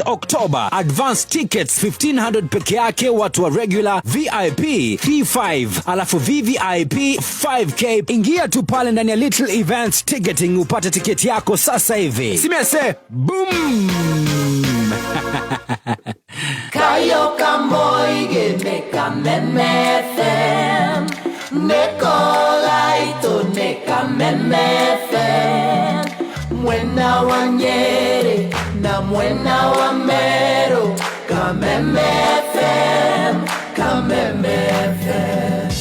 October. Advance tickets 1500 peke yake, watu wa regular, VIP 35, alafu VVIP 5K. Ingia tu pale ndani ya Little Events Ticketing upate tiketi yako sasa hivi. Simese boom. Kayo kamoige Kameme FM Neko gaito ne Kameme FM Mwena wa Nyeri na mwena wa Meru. Kameme FM, Kameme FM.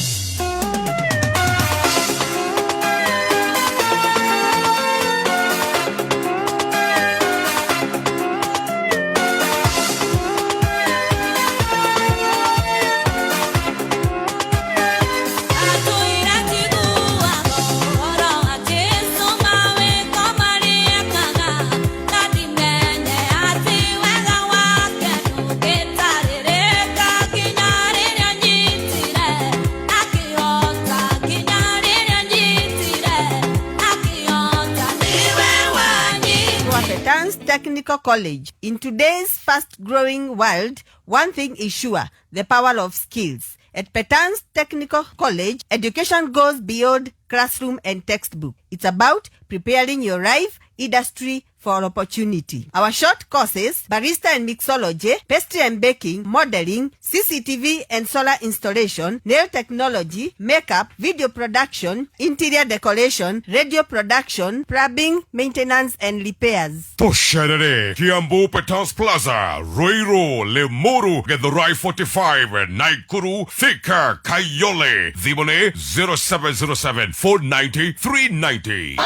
Technical College. In today's fast-growing world, one thing is sure, the power of skills. At Petans Technical College, education goes beyond classroom and textbook. It's about preparing your life, industry for opportunity. Our short courses, barista and mixology, pastry and baking, modeling, CCTV and solar installation, nail technology, makeup, video production, interior decoration, radio production, plumbing, maintenance and repairs. Tosherere, Kiambu Petans Plaza, Ruiru, Limuru, Githurai 45, Nakuru, Thika, Kayole, Thimone 0707 490 390.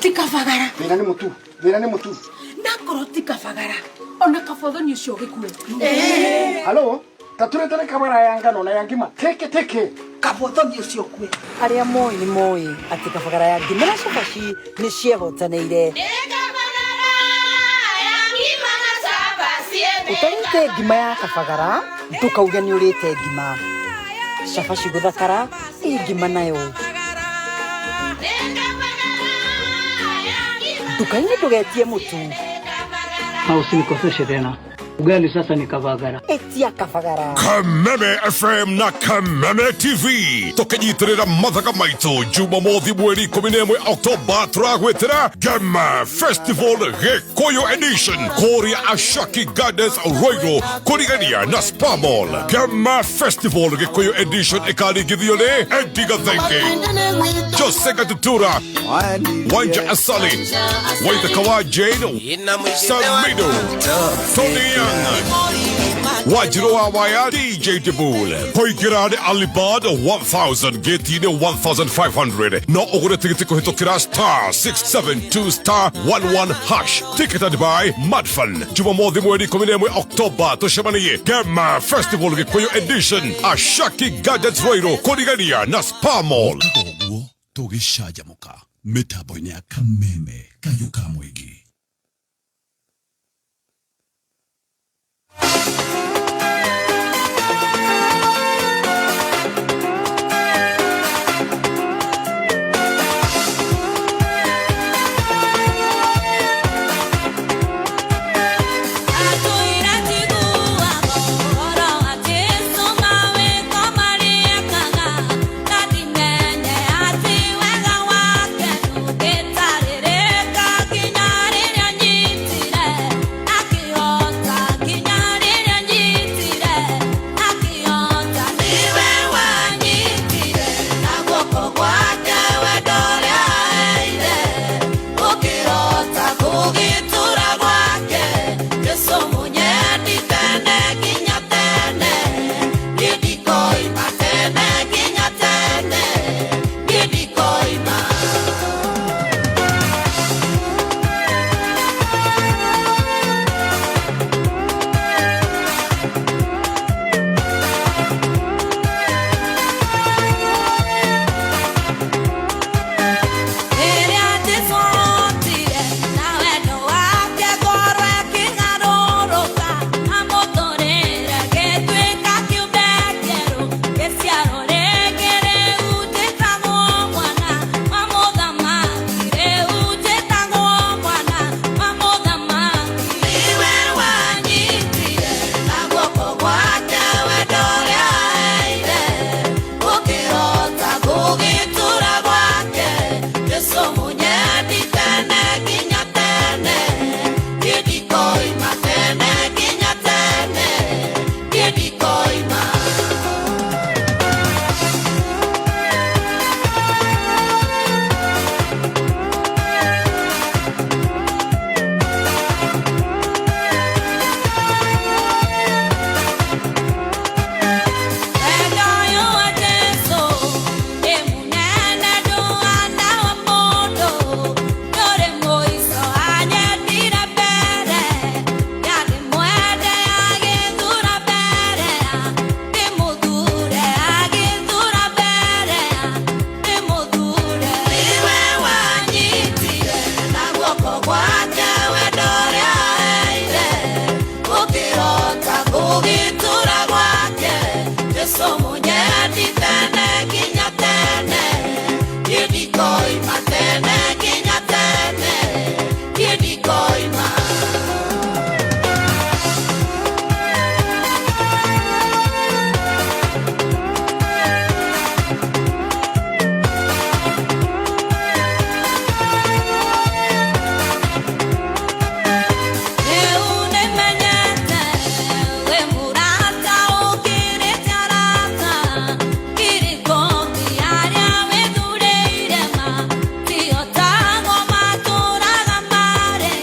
Ti kabagara. Thĩna nĩ mũtu, thĩna nĩ mũtu. Nakorwo ti kabagara, ona kabothoni ũcio ũgĩkue. Halo, taturetere kabara ya ngano na ya ngima teke teke. Kabothoni ũcio ũkue. Arĩa moĩ nĩ moĩ atĩ kabagara ya ngima na cabaci nĩ ciehotanĩire. Ũtarĩte ngima ya kabagara, ndũkauge nĩ ũrĩte ngima. Cabaci gũthakara ĩ ngima nayo. Nduka-inĩ ndũgetie mũtu. Na usinikoseshe tena. Ugali sasa ni kabagara. Etia kabagara. Kameme FM na Kameme TV tukinyitirira mathaga maitũ Jumamothi mweri 11 Oktoba, tũragwĩtĩra Gema Festival Gĩkũyũ Edition kũrĩa Ashaki Gardens, Ruiru, kũrigania na Spa Mall. Gema Festival Gĩkũyũ Edition ĩkaringithio nĩ Eddie Gathenge, Jose Gatutura, Wanja Asali, Waithaka wa Jane, Samido, Tony Young, Wanjiru wa Waya, DJ Dibul. Kũingĩra nĩ Alibad 1000, gĩti-inĩ 1500, no ũgũre tigiti kũhĩtũkĩra *672*11#. Ticketed by Madfan. Jumamothi mweri 11 Oktoba, tũcemanie Gema Festival Gĩkũyũ Edition, Ashaki Gardens, Ruiru, kũrigania na Spa Mall. Ũguo tũgĩcanjamũka mĩtambo-inĩ ya Kameme kayũ ka mũingĩ. ndikoima tene nginya tene, niĩ ndikoima. Rĩu nĩmenyete wĩ mũrata ũkĩrĩte arata, kĩrĩkothi arĩa wĩthurĩire matihotagwo matũraga marĩ,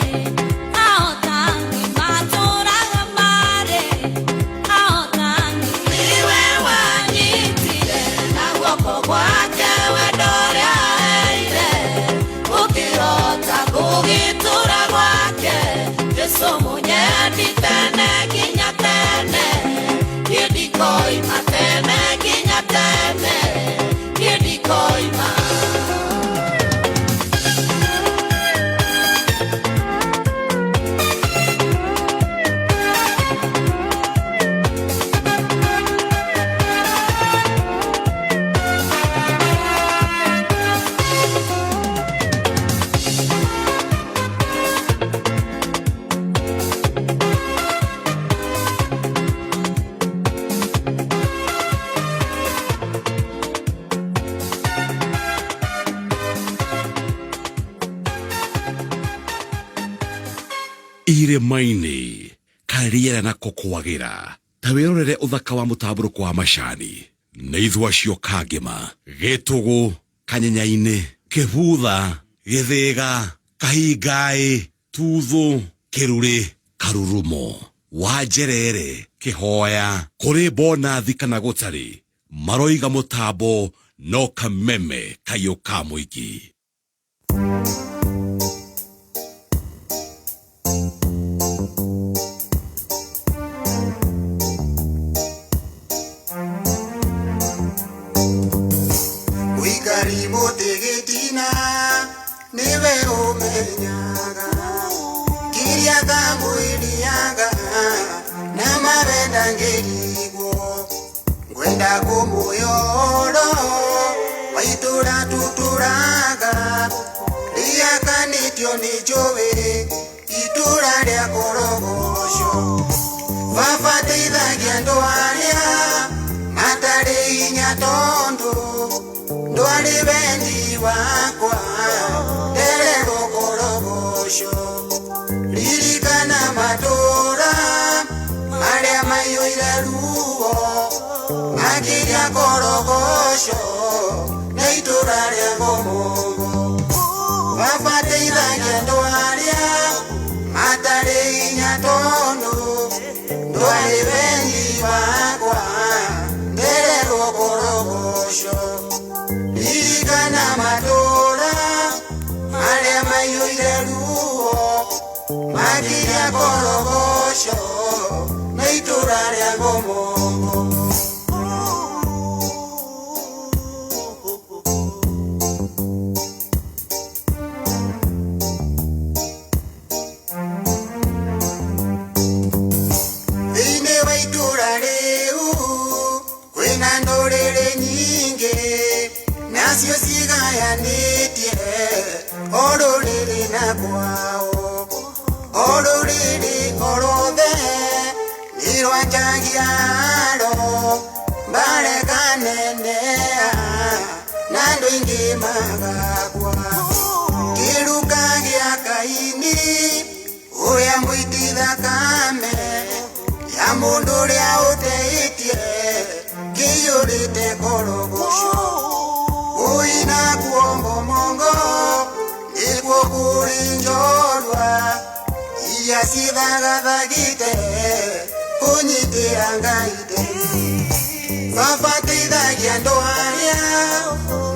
ahotani matũraga marĩ, ahotani. Niwe wanyitire na guoko gwake wendo ũrĩa aheire, ũkĩrota gũgĩtũra gwake, Jesũ mũnyendi tene nginya tene, niĩ ndikoima tene nginya tene, niĩ ndikoima. Irĩma-inĩ karĩera nako kwagĩra ta wĩrorere ũthaka wa mũtambũrũko wa macani nĩ ithua acio kangĩma gĩtũgũ kanyenya-inĩ kĩbutha gĩthĩga kahingaĩ tuthũ kĩrurĩ karurumo wanjerere kĩhoya kũrĩ bonathi kana gũtarĩ maroiga mũtambo no kameme kayũ ka mũingĩ. Mũikari mũtĩ gĩtina nĩwe ũmenyaga kĩrĩa kamwĩrĩaga na mawenda ngĩrigwo ngwenda kũmũyoro wa itũra tutũraga rĩakanĩtio nĩ njũĩ itũra rĩa korogoco. Baba teithagia andũ arĩa matarĩ hinya tondũ ndwarĩ wendi wakwa ndererwo korogoco. Ririkana matũra marĩa maiyũire ruo makĩria korogoco na itũra rĩa Ngomongo. Baba teithagia andũ arĩa matarĩ hinya tondũ ndwarĩ wendi wakwa ndererwo korogoco. Ririkana matũra marĩa maiyũire ruo makĩria korogoco na itũra rĩa Ngomongo. Thĩinĩ wa itũra rĩu kwĩna ndũrĩrĩ nyingĩ nacio cigayanĩtie o rũrĩrĩ na kwao, o rũrĩrĩ o rwothe nĩ rwanjagia ro marekanenea na andũ aingĩ magakua. Kĩruka gĩa Kaini ũrĩa mũiti thakame ya mũndũ ũrĩa ũteĩtie kĩiyũrĩte korogoco. Ũina kuo Ngomongo nĩkuo kũrĩ njorua iria cithagathagĩte kũnyitĩra Ngai itemi. Baba teithagia andũ arĩa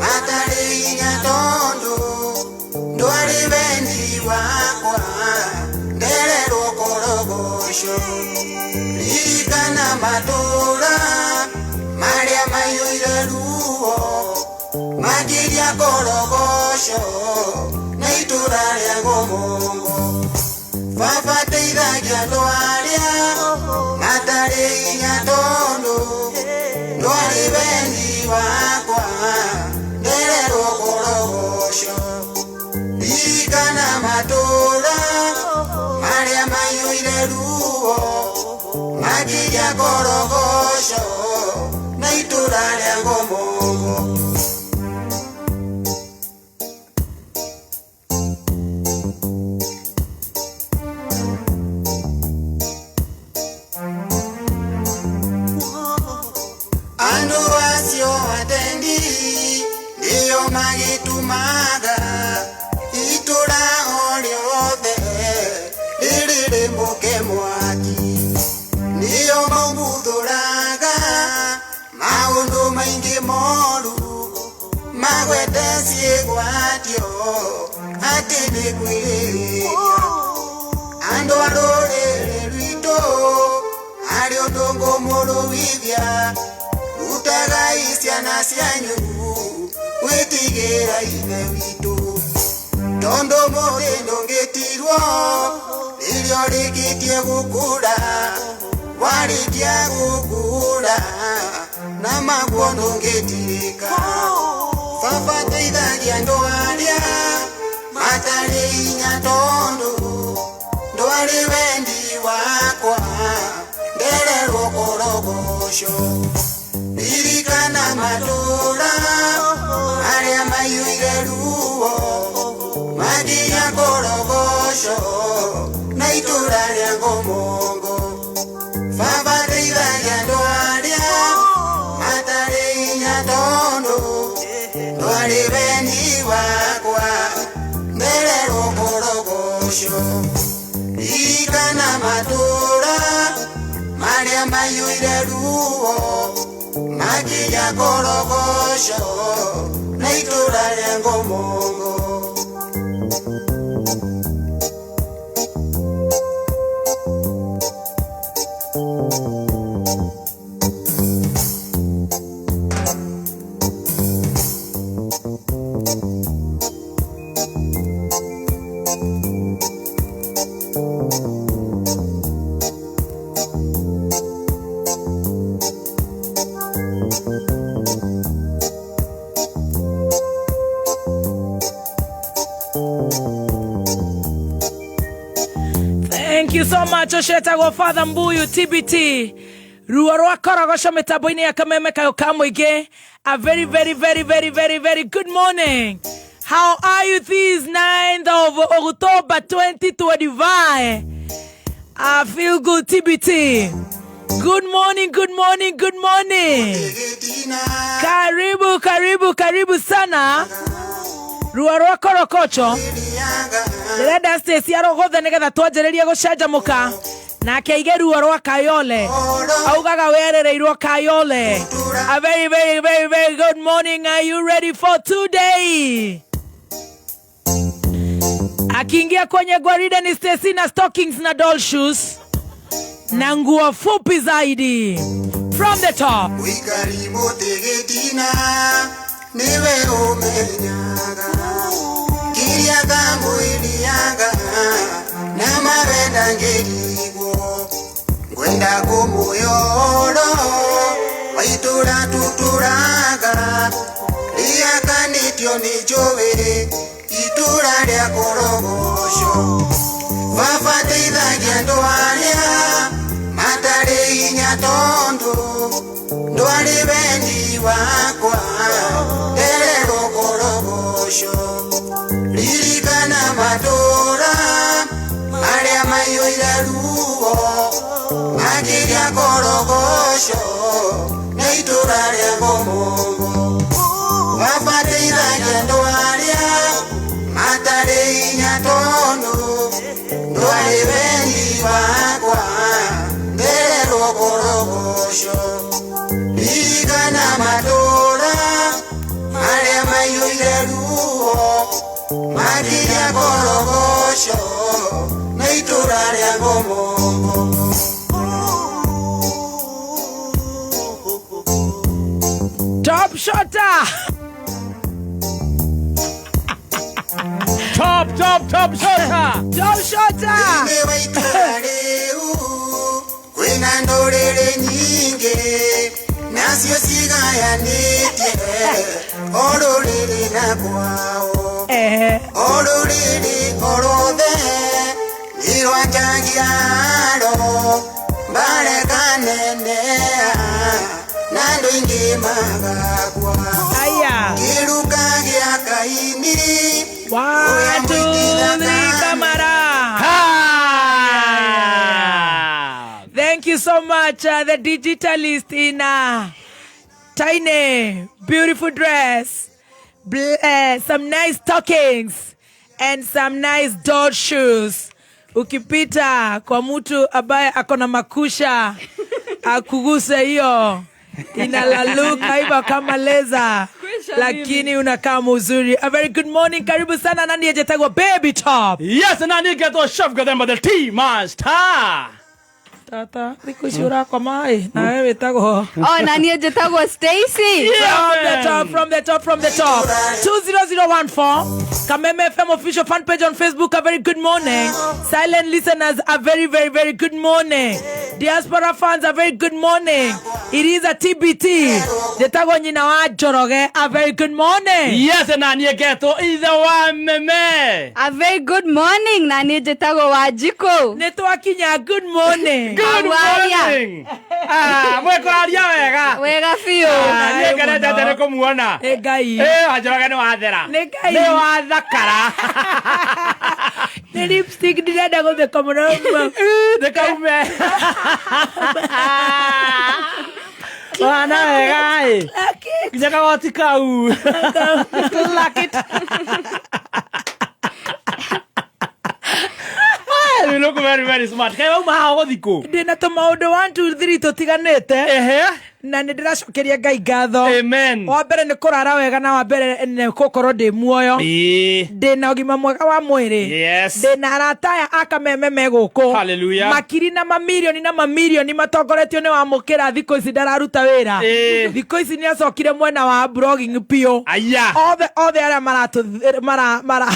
matarĩ hinya tondũ ndwarĩ wendi wakwa ndererwo korogoco. Ririkana matũra marĩa maiyũire ruo makĩria korogoco na itũra rĩa Ngomongo. Baba teithagia andũ arĩa matarĩ hinya tondũ ndwarĩ wendi wakwa ndererwo korogoco. rĩa Ngomongo. Andũ acio atendi nĩo magĩtũmaga itũra o rĩothe rĩrĩrĩmbũke mwaki, nĩo maumbuthũraga maũndũ maingĩ moru magwete ciĩgwatio atĩ nĩ kwĩrĩria. Andũ a rũrĩrĩ rwitũ harĩ ũndũ ngũmũrũithia, rutagai ciana cianyu gwĩtigĩra Ithe witũ, tondũ mũtĩ ndũngĩtirwo rĩrĩa ũrĩkĩtie gũkũra, warĩkia gũkũra na maguo ndũngĩtirĩka. Baba teithagia andũ arĩa matarĩ hinya, tondũ ndwarĩ wendi wakwa ndererwo korogoco. Ririkana matũra marĩa maiyũire ruo, makinya korogoco na itũra rĩa Ngomongo. Baba teithagia andũ arĩa matarĩ hinya, tondũ ndwarĩ wendi wakwa ndererwo korogoco. Ririkana matũra marĩa maiyũire ruo, makinya korogoco na itũra rĩa Ngomongo. Thank you so much ũcio Father Mbuyu TBT ruo rwa korogoco mĩtambo-inĩ ya Kameme Kayũ ka Mũingĩ. A very very very very very very good morning. How are you this 9th of October 2025? I feel good, TBT. Good morning, good morning, good morning. Karibu, karibu, karibu sana ruo rwa korokocho. Ndĩrenda Stacy arogothe nĩgetha twanjĩrĩrie gũcanjamũka nake aige ruo rwa Kayole, augaga werereirwo Kayole. A very very very very good morning. Are you ready for today? Akiingia kwenye gwaride ni Stacy na stockings na doll shoes na nguo fupi zaidi. From the top. Wikari mũtĩ gĩtina nĩwe ũmenyaga kĩrĩa kamũiriaga na mawenda ngĩrigwo, ngwenda kũmũyoro wa itũra tutũraga rĩakanĩtio nĩ njũĩ itũra rĩa korogoco. Baba teithagia andũ arĩa matarĩ hinya, tondũ ndwarĩ wendi wakwa ndererwo korogoco. Ririkana matũra marĩa maiyũire ruo, makĩria korogoco na itũra rĩa Ngomongo. Baba teithagia andũ arĩa matarĩ hinya, tondũ ndwarĩ wendi wakwa ndererwo korogoco. Ririkana matũra marĩa maiyũire ruo, makĩria korogoco na itũra rĩa Ngomongo. Top shotter. Top, top, top shotter. Top shotter. Thĩinĩ wa itũra rĩu kwĩna ndũrĩrĩ nyingĩ, nacio cigayanĩtie o rũrĩrĩ na kwao. O rũrĩrĩ o rwothe nĩ rwanjagia ro mbarekanenea na andũ Aingĩ magakua. Aya. Kĩruka gĩa Kaini. One, two, three, kamera. Thank you so much, the digitalist in tiny, beautiful dress, some nice stockings and some nice doll shoes. Ukipita kwa mtu ambaye ako na makusha akuguse hiyo inalaluka hivyo kama leza, lakini unakaa mzuri. A very good morning, karibu sana. Nani ajetagwa Baby Top? Yes, nani getwo Chef Gathemba the Tea Master. Tata, thikũ ici ũrakoma ĩ nawe wĩtagwo Oh, na niĩ njĩtagwo Stacy. From the top, from the top, from the top. 20014. Kameme FM official fan page on Facebook. A very good morning. Silent listeners, a very, very, very good morning. Diaspora fans, a very good morning. It is a TBT. Njĩtagwo nyina wa Njoroge. A very good morning. Yes, nani getwo ithe wa meme. A very good morning na niĩ njĩtagwo Wanjikũ. Nĩ twakinya good morning. Good morning. Ah, mwekũraria wega. Wega biũ. Ah, niĩ ngenete nĩ kũmuona. Nĩ Ngai. Eh, Wanjoroge nĩ wathera. Nĩ Ngai. Nĩ wathakara. Nĩ lipstick ndĩrenda gũtheka mũno. Ndĩkaume. Wana wega ĩ. Nginya kagoti kau. Clack it. You look very, very smart. Kaĩ wauma haha ũgũthiĩ kũ? Ndĩna tũmaũndũ 1 2 3 tũtiganĩte. Na nĩ ndĩracokeria Ngai ngatho. Amen. Wa mbere nĩ kũrara wega na wa mbere nĩ gũkorwo ndĩ muoyo. Ndĩ na ũgima mwega wa mwĩrĩ. Yes. Ndĩ na arata aya a Kameme me gũkũ. Hallelujah. Makiri na mamirioni na mamirioni matongoretio nĩ Wamũkĩra thikũ ici ndararuta wĩra. Thikũ ici nĩ acokire mwena wa blogging biũ. Aya. Othe othe arĩa maratũ mara mara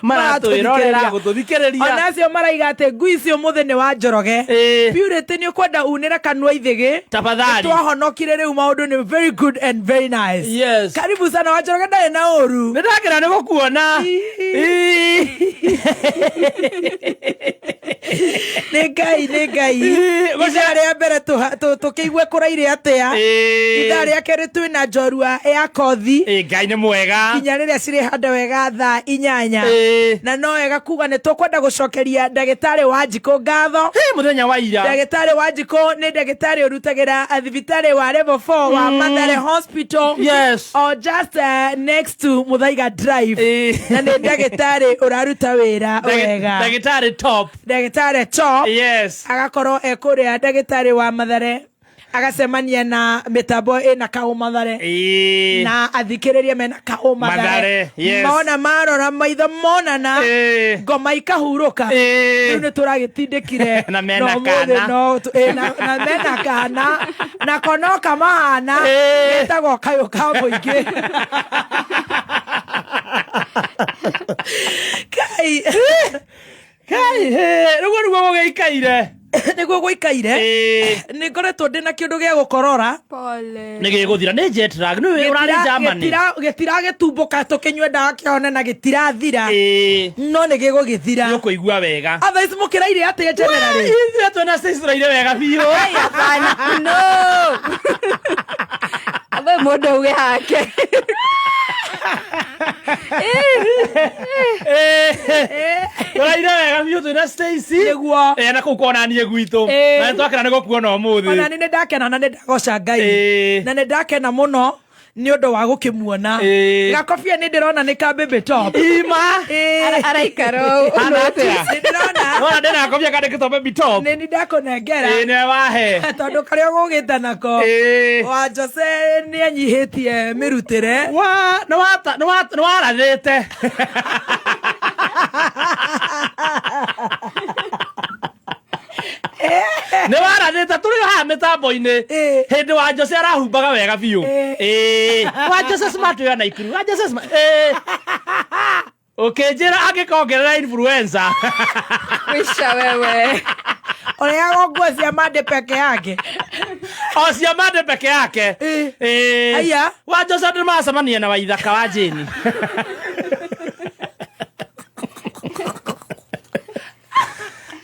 Maratwĩrorera gũtũthikĩrĩria. Ona acio maraiga atĩ ngui icio ũmũthĩ nĩ wa Njoroge. Purity nĩ ũkwenda unĩre kanua ithĩgĩ. Tafadhali. Twahonokire rĩu maũndũ nĩ very good and very nice. Yes. Karibu sana wa Njoroge ndarĩ na ũru. Nĩ ndakena nĩ gũkuona. Nĩ Ngai, nĩ Ngai. Ithaa rĩa mbere tũkĩigue kũraire atĩa. Ithaa rĩa kerĩ twĩna njorua ya kothi. Ngai nĩ mwega. Nginya rĩrĩa cirĩhanda wega thaa 8. Na no wega kuga nĩ tũkwenda gũcokeria ndagĩtarĩ Wanjikũ ngatho. Mũthenya wa ira. Ndagĩtarĩ Wanjikũ nĩ ndagĩtarĩ ũrutagĩra thibitarĩ wa level 4 wa Mathare Hospital. Yes. Or just next to Muthaiga Drive. Na nĩ ndagĩtarĩ ũraruta wĩra wega. Ndagĩtarĩ top. Ndagĩtarĩ top. Yes. Agakorwo e kũrĩa ndagĩtarĩ wa Mathare agacemania na mĩtambo ĩna kaũ Mathare na athikĩrĩria mena kaũ Mathare. Yes. Mona marora maitho monana ngoma ikahurũka. Rĩu nĩ tũragĩtindĩkire Na mena no ũmũthĩ kana. no na mena kana na kono kamahana getagwo kayũ ka mũingĩ. Kai. Kai, rĩu nĩguo gũgĩikaire. Nĩguo gũikaire. Nĩ ngoretwo ndĩna kĩũndũ gĩa gũkorora. Pole. Nĩ gĩgũthira nĩ jet lag. Nĩ ũrarĩ Germany. Gĩtiragĩtumbũka tũkĩnyue ndawa kĩhone na gĩtirathira. No nĩ gĩgũgĩthira. Nĩ ũkũigua wega. Otherwise mũkĩraire atĩa generally? Ithuĩ twĩna Stacy tũraire wega biũ. Hapana. No. Abe mũndũ auge hake. Tũraire wega biũ twĩna Stacy. Nĩguo. Na kũu kona niĩ gwitũ. Na nĩ twakena nĩ gũkuona ũmũthĩ. Ona nĩ ndakena na nĩ ndagoca Ngai. Na nĩ ndakena mũno nĩ ũndũ wa gũkĩmuona. Gakobia nĩ ndĩrona nĩ ka Baby Top. Ima. Araikara ũũ. Hana atĩa? Nĩ ndĩrona. Nona ndĩna gakobia kandĩkĩtwo Baby Top. Nĩ nĩ ndakũnengera. Nĩwe wahe. Tondũ karĩa ũgũgĩte nako. Wa Jose nĩ anyihĩtie mĩrutĩre. Wa, nĩ warathĩte. Nĩ warathĩte tũrĩ haha mĩtambo-inĩ. Hĩndĩ wa Jose arahumbaga wega biũ. Wa Jose smart wĩ Naikuru. Wa Jose smart. Ũkĩnjĩra angĩkongerera influencer. Wisha wewe. Ũrĩaga nguo cia Monday peke yake. O cia Monday peke yake. Aya. Wa Jose andũ nĩmaracemania na Waithaka wa Jane.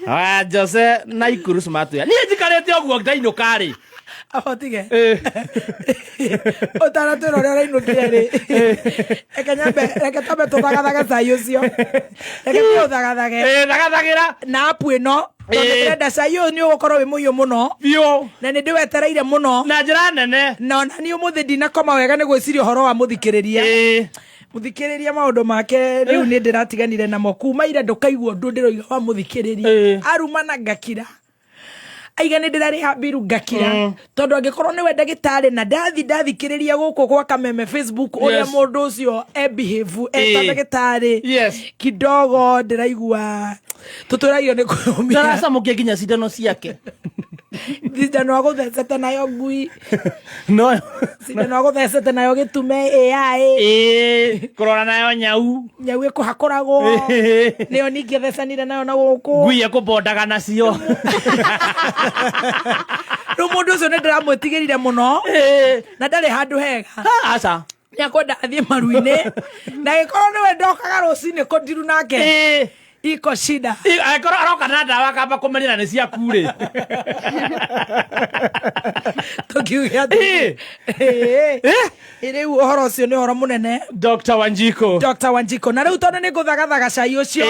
Wa Jose Naikuru smart wea. Niĩ njikarĩte ũguo ndainũka rĩ. Ahotige. Ũtanatwĩra ũrĩa ũrainũkire rĩ. Reke nyambe, reke twambe tũthagathage cai ũcio. Reke tũũthagathage. Thagathagĩra. Na app ĩno. Tondũ ndĩrenda cai ũyũ nĩ ũgũkorwo wĩ mũhiũ mũno. Biũ. Na nĩ ndĩwetereire mũno. Na njĩra nene. Na ona niĩ ũmũthĩ ndinakoma wega nĩ gwĩciria ũhoro wa mũthikĩrĩria. Mũthikĩrĩria maũndũ make rĩu nĩ ndĩratiganire namo kuma ira ndũkaigua ũndũ ndĩroiga wa mũthikĩrĩria. Arumana ngakira. Aiga nĩ ndĩrarĩha mbiru ngakira. Tondũ angĩkorwo nĩwe ndagĩtarĩ na ndathi ndathikĩrĩria gũkũ gwa Kameme Facebook ũrĩa mũndũ ũcio e behave eta ndagĩtarĩ. Kidogo ndĩraigua tũtũragio nĩ kwĩyũmia. Ndaracamũkia nginya cindano ciake. Cindano agũthecete nayo ngui. No. Cindano agũthecete nayo gĩtume AI. Kũrora nayo nyau. Nyau ĩkũhakũragwo. Nĩyo ningĩ thecanire nayo na gũkũ. Ngui ĩkũbondaga nacio. Rĩu mũndũ ũcio nĩ ndĩramwĩtigĩrire mũno. Na ndarĩ handũ hega. Aca. Nĩ akwenda athiĩ maru-inĩ. Na angĩkorwo nĩwe ndokaga rũcinĩ kũndiru nake. Iko shida. Angĩkorwo aroka na ndawa akamba kũmenyera nĩ ciaku rĩ. Tũkiuge atĩ. Rĩu ũhoro ũcio nĩ ũhoro mũnene. Dr. Wanjiko. Dr. Wanjiko. Na rĩu tondũ nĩ ngũthagathaga cai ũcio.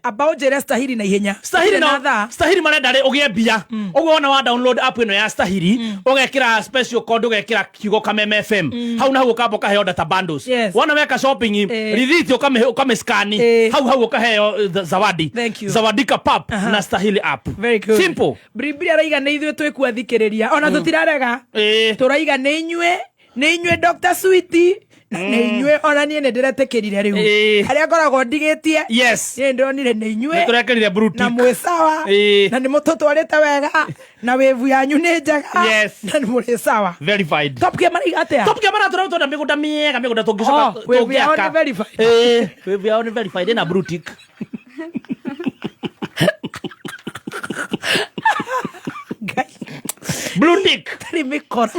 Amba ũnjĩre Stahili na ihenya. Stahili na na thaa. Stahili marenda rĩ ũgĩe mbia. Ũguo wona wa download app ĩno ya Stahili, ũgekĩra special code ũgekĩra kiugo Kameme FM. Hau na hau ũkamba ũkaheo data bundles. Wona weka shopping, rithiti ũkamĩ-scan. Hau hau ũkaheo zawadi. Thank you. Zawadika pap na Stahili app. Very good. Simple. Biribiri araiga nĩ ithuĩ twĩkuathikĩrĩria ona tũtirarega. Tũraiga nĩ inyuĩ, nĩ inyuĩ Dr. Sweety na nĩ inyuĩ ona niĩ nĩ ndĩretĩkĩrire rĩu. Harĩa ngoragwo ndigĩtie. Niĩ ndĩronire nĩ inyuĩ. Nĩ tũrekĩrire blue tick. Na mwĩ sawa. Na nĩ mũtũtwarĩte wega. Na wĩvu yanyu nĩ njega. Na nĩ mũrĩ sawa. Verified. Top Gear maraiga atĩa? Top Gear maratũra twenda mĩgũnda mĩega, mĩgũnda tũngĩcoka Oh, wĩvu yao nĩ verified. Wĩvu yao nĩ verified ĩna blue tick. Blue tick. Tarĩ mĩkora.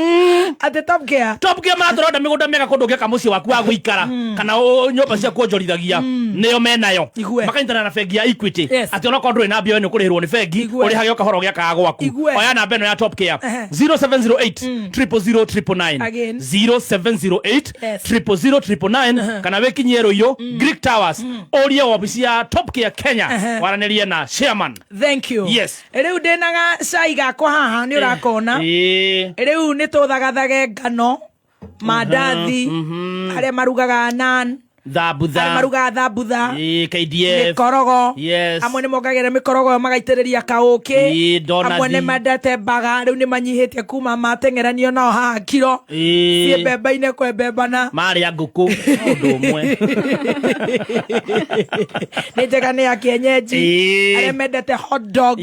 Atĩ Top Gear. Top Gear maratũra mĩgũnda mĩega kũndũ ũngĩaka mũciĩ waku wa gũikara kana nyũmba cia kuonjorithagia nĩyo menayo. Makanyitana na bengi ya Equity. Atĩ onokorwo ndũrĩ na mbia nĩ ũkũrĩhĩrwo nĩ bengi, ũrĩhage o kahora ũgĩakaga gwaku. Oya namba ĩno ya Top Gear. 0708 000 999. Again. 0708 000 999 kana wĩkinyie Rũirũ Greek Towers ũrie wabici ya Top Gear Kenya waranĩrie na chairman. Thank you. Yes. Rĩu ndĩna gacai gakwa haha nĩ ũrakona. Rĩu nĩ tũthagathage ngano, mandathi, arĩa marugaga nan, Thambutha. arĩa marugaga thambutha, KDF. mĩkorogo. Yes. Amwe nĩ mongagĩrĩra mĩkorogo ĩyo magaitĩrĩria kaũkĩ. Donathi. Amwe nĩ mendete mbaga, rĩu nĩ manyihĩtie kuma mateng'eranio nao haha kiro. Ciĩ mbembe-inĩ kwembembana. Marĩa ngũkũ ũndũ ũmwe. Nĩ njega nĩ ya kienyeji. Arĩa mendete hot dog.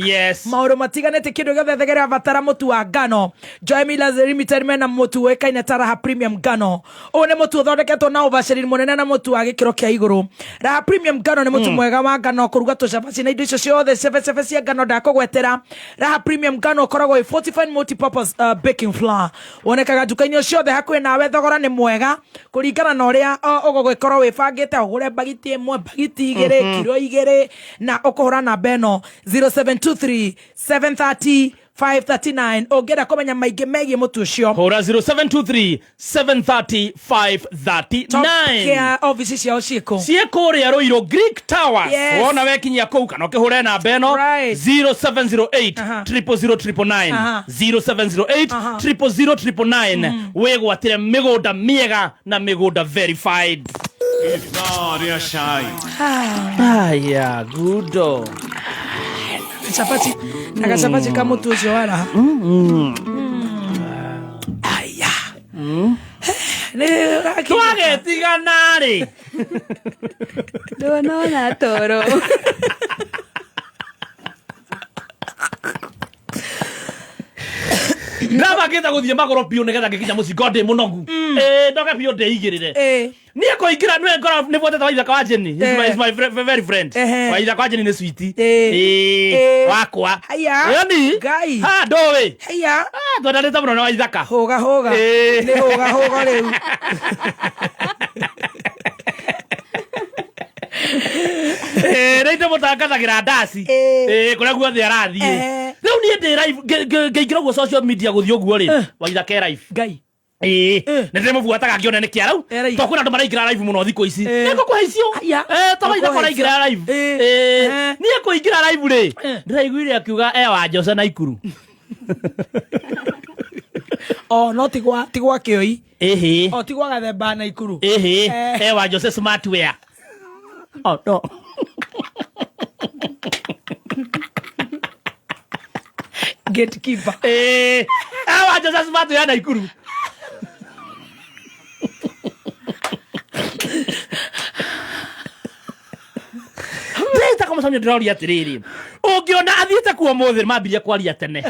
Maũndũ matiganĩte kĩndũ gĩothe thegere abatara mũtu wa ngano. Joy Millers Limited mena mũtu ũĩkaine ta Raha Premium ngano. Ũyũ nĩ mũtu ũthondeketwo na ũbacĩrĩri mũnene na mũtu wa gĩkĩro kĩa igũrũ. Raha Premium ngano nĩ mũtu mwega wa ngano kũruga tũcabaci na indo icio ciothe cebecebe cia ngano ndakũgwetera. Raha Premium ngano ũkoragwo wĩ fortified multi-purpose baking flour. Wonekaga nduka-inĩ ciothe hakuhĩ nawe, thogora nĩ mwega kũringana na ũrĩa ũgũgĩkorwo wĩbangĩte, ũgũre mbagiti ĩmwe, mbagiti igĩrĩ, kiro igĩrĩ, na ũkũhũra namba ĩno 0723 730 539. Ũngĩenda kũmenya maingĩ megiĩ mũtu ũcio, hũra 0723 730 539. Top Care ofici ciao ciĩkũ? Ciĩ kũrĩa Rũirũ Greek Towers. Yes. Wona wekinyia kũu kana ũkĩhũre namba ĩno 0708 000 999, 0708 000 999, wĩgwatĩre mĩgũnda mĩega na mĩgũnda verified. Ithaa rĩa cai. Aya, gudo. Chapati na gacabaci ka mũtu ũcio wa Raha. Aya. Twagetigana rĩ. Ndonona toro. Ndabangĩte gũthiĩ magũrũ biũ nĩgetha ngĩkinya mũciĩ ngorwo ndĩ mũnogu. Ndoke biũ ndĩigĩrĩre. Niĩ kũingĩra nĩwe ngora nĩ buatĩte Waithaka wa Jenny. He's my very friend. Waithaka wa Jenny nĩ sweet. Wakwa. Haya. Yoni. Ngai. Ha, ndũĩ. Haya. Twendanĩte mũno na Waithaka. Hũga hũga. Nĩ hũga hũga rĩu. Rĩu ndĩmũtangathagĩra ndaci. Kũrĩa guothe arathiĩ. Rĩu niĩ Niĩ ndĩ live ngĩingĩra ũguo social media gũthiĩ ũguo rĩ, Waithaka e live. Ngai. Ĩĩ, nĩ ndĩmũbuataga ngĩone nĩ kĩarau to kwĩna andũ maraingĩra live mũno thikũ ici. Nĩ ngũkũhe icio. To Waithaka ũraingĩra live. Ĩĩ, niĩ kũingĩra live rĩ, ndĩraiguire akiuga e wa Jose Naikuru. O no ti gwa kĩoi. Ĩhĩ. O ti gwa gathemba na ikuru. Ĩhĩ. E wa Jose Smartwear. Oh no. Gatekeeper. Ĩĩ, e wa Jose Smartwear Naikuru. Ndĩta kũmũcamia ndĩroria atĩrĩrĩ, ũngĩona athiĩte kuo mũthĩ mambirie kwaria tene.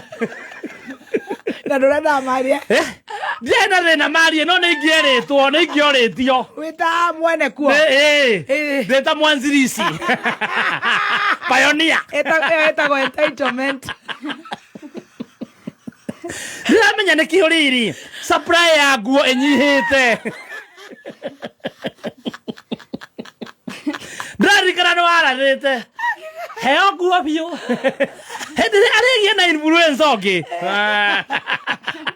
Na ndũrenda maria. Ndirĩ na thĩna marie, no nĩ ingĩerĩtwo, nĩ ingĩorĩtio. Wĩta mwene kuo. Ĩĩ, ndĩ ta mwanzirici pioneer. Ĩyo ĩtagwo entitlement. Ndiramenya nĩ kĩo rĩrĩ supply ya nguo ĩnyihĩte. Ndĩraririkana nĩ warathĩte heo nguo biũ hĩndĩ ĩrĩa arĩgie na influence ũngĩ.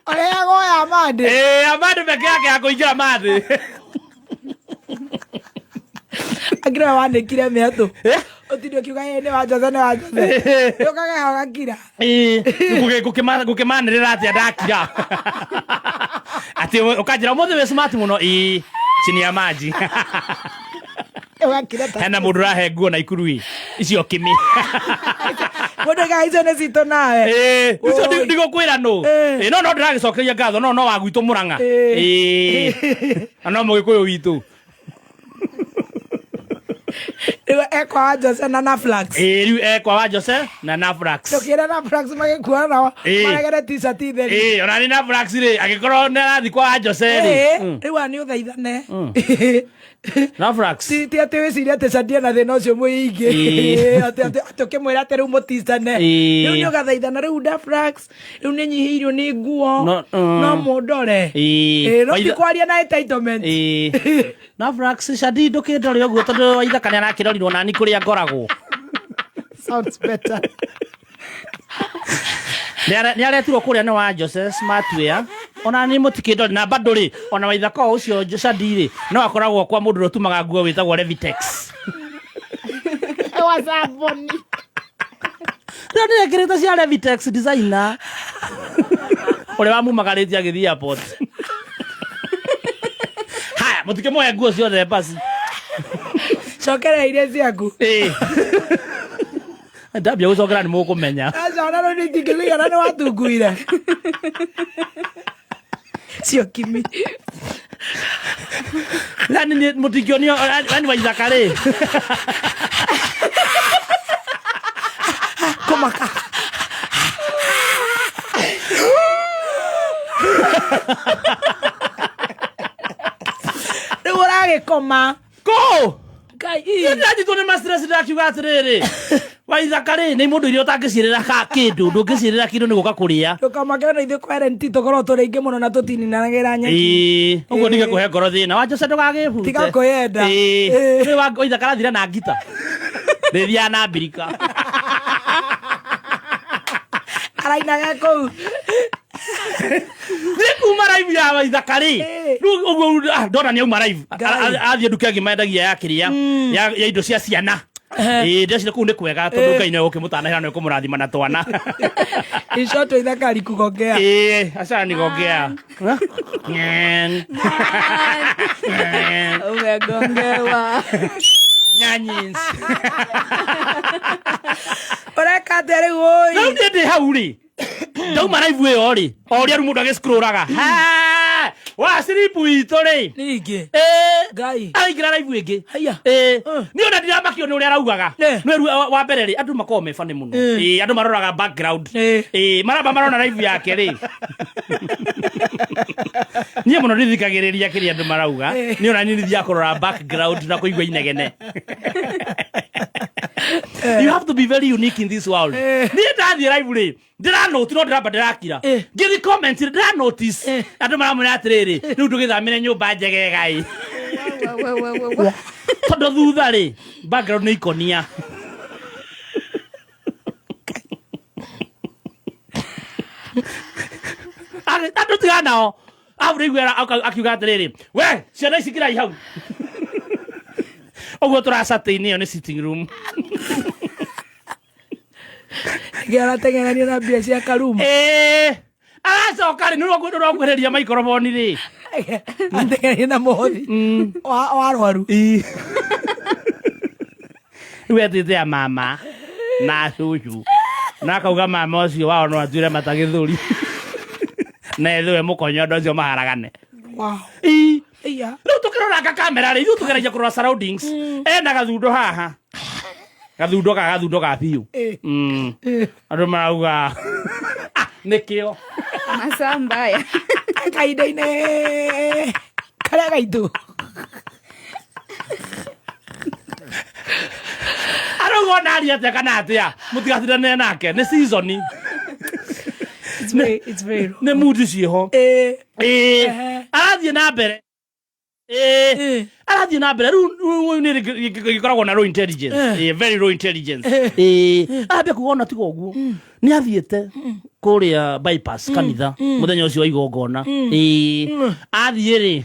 Ũrĩagwo ya mandĩ. Ĩĩ, amandĩ peke yake ya kũingĩra mandĩ. Akira wanĩkire mĩatũ. Ũtinde ũkiuga ĩ nĩ wa Jose, nĩ wa Jose. Ũkageha ũgakira. Ĩĩ, ngũkĩmanĩrĩra atĩa ndakira atĩ ũkanjĩra ũmũthĩ wĩ smart mũno? Ĩĩ, chini ya maji. Ũgakira ta. Hena mũndũ ũrahe nguo na ikuru ĩ icio kĩmĩ. Mũndũ oigaga icio nĩ citũ nawe. Ĩĩ, icio ndigũkwĩra nũ. Ĩĩ, no ndĩragĩcokeria ngatho, no wa gwitũ Mũrang'a. Ĩĩ, na no mũgĩkũyũ witũ. Rĩu ekwa wa Jose na Naflax. Ĩĩ, rĩu ekwa wa Jose na Naflax. Ndũkĩre Naflax magĩkuana nao. Maregere t-shirt theri. Ĩĩ, ona nĩ Naflax rĩ, angĩkorwo nĩ arathiĩ kwa wa Jose rĩ. Rĩu aya nĩ ũthaithane. Naflax. Ti atĩ wĩcirie atĩ Shadia na thĩna ũcio mũingĩ. Atĩ ũkĩmwĩra atĩ rĩu mũticane. Rĩu nĩ ũgathaithana rĩu Naflax. Rĩu nĩ nyihĩirio nĩ nguo. No, No mũndore. No ti kwaria na entitlement. Ĩĩ. Naflax Shadi ndũkĩndore ũguo tondũ Waithaka nĩ arakĩrorirwo nani kũrĩa ngoragwo. Sounds better. Nĩ aretirwo kũrĩa nĩ wa Jose Smartwear, ona nĩ mũtikĩndore na bado rĩ, ona Waithaka o ũcio Shadi rĩ, no akoragwo kwa mũndũ ũrĩa ũtumaga nguo wĩtagwo Levitex. Wa saboni. Rĩo nĩ ekĩrĩte cia Levitex designer ũrĩa wamumagarĩtie agĩthiĩ airport. Haya, mũtikĩmũhe nguo ciothe basi. Cokera iria ciaku. Ĩĩ, ndambia gũcokera nĩ mũkũmenya. Aca, ona rĩu nĩingĩkĩigana nĩ watunguire. Cio kimi. Yani mũtingĩonio yani Waithaka rĩ. Kũmaka. Rĩu ũragĩkoma. Kũ? Ngai. Ndanyitwo nĩ mastress, ndakiuga atĩrĩrĩ, Waithaka rĩ, nĩ mũndũ iria ũtangĩciĩrĩra ka kĩndũ, ndũngĩciĩrĩra kĩndũ nĩ gũka kũrĩa. Ndũkamake, na ithuĩ kwa tũkorwo tũrĩ aingĩ mũno na tũtininanagĩra nyeki. Ĩĩ, ũguo ndige kũhe ngoro thĩna wa Jose ndũgagĩbute. Tiga kwĩyenda. Ĩĩ, rĩu Waithaka arathire na ngita rĩthiaga na mbirika. Arainaga kũu. Nĩ kuma live ya Waithaka rĩ, rĩu ũguo ndona nĩ auma live. Athiĩ nduka ĩngĩ mendagia ya kĩrĩa ya indo cia ciana. Ĩĩ, ndĩreciria kũu nĩ kwega tondũ Ngai nĩ egũkĩmũtanahĩra na ekũmũrathima na twana. In short, Waithaka alikugongea. Ĩĩ, aca nigongea. Nyen. Nyen. Umegongewa. Nyanyins. Ũreka atĩa rĩu ũi? Rĩu niĩ ndĩ hau rĩ, ndauma live ĩyo rĩ, o ũrĩa rĩu mũndũ agĩscrollaga wa siripu witũ rĩ. Ningĩ. Ngai. Araingĩra live ĩngĩ. Haya. Ĩĩ, niĩ ona ndiramakio nĩ ũrĩa araugaga. Nĩ rĩu wa mbere rĩ, andũ makoragwo me funny mũno. Ĩĩ, andũ maroraga background. Ĩĩ, maramba marona live yake rĩ, niĩ mũno ndithikagĩrĩria kĩrĩa andũ marauga. Niĩ ona niĩ nĩthiaga kũrora background na kũigua inegene. You have to be very unique in this world. Niĩ ndathiĩ live rĩ, ndĩranoti no ndĩramba ndĩrakira ngĩthi comment rĩ, ndĩra notice andũ maramwĩra atĩrĩrĩ, rĩu ndũgĩthamĩre nyũmba njegega ĩ, tondũ thutha rĩ background nĩ ikonia. Andũ tiga nao au rĩu akiuga atĩrĩrĩ, we ciana ici kirai hau ũguo tũracatĩ-inĩ, ĩyo nĩ sitting room. Nĩkĩo arateng'eranio na mbia cia karuma. Ĩĩ, aracoka rĩ, nĩũrakuhĩrĩria maikoroboni rĩ. Ateng'eranio na mũhothi wa arwaru. Rĩu etĩte ya mama na cucu na akauga mama ũcio wao no atuĩre mata gĩthũri na ethĩwe mũkonyo, andũ acio maharagane. Ii. Iya. Rĩu tũkĩroranga kamera rĩ, ithuĩ tũgeragia kũrora surroundings, ena gathundo haha, gathundo ga biũ. Andũ marauga, "Ah, nĩkĩo Masaa mbaya. Kahinda-inĩ karĩa gaitũ. Arauga ona aria atĩa kana atĩa, mũtigatindanĩre nake, nĩ season. It's very Nĩ mood ciĩho. Ĩĩ, arathiĩ na mbere. Ĩĩ, arathiĩ na mbere rĩu nĩ gĩkoragwo na low intelligence. Ĩĩ, very low intelligence. Ĩĩ, arambia kuga ona tiga ũguo nĩ athiĩte kũrĩa bypass kanitha mũthenya ũcio wa igongona. Ĩĩ, athiĩ rĩ,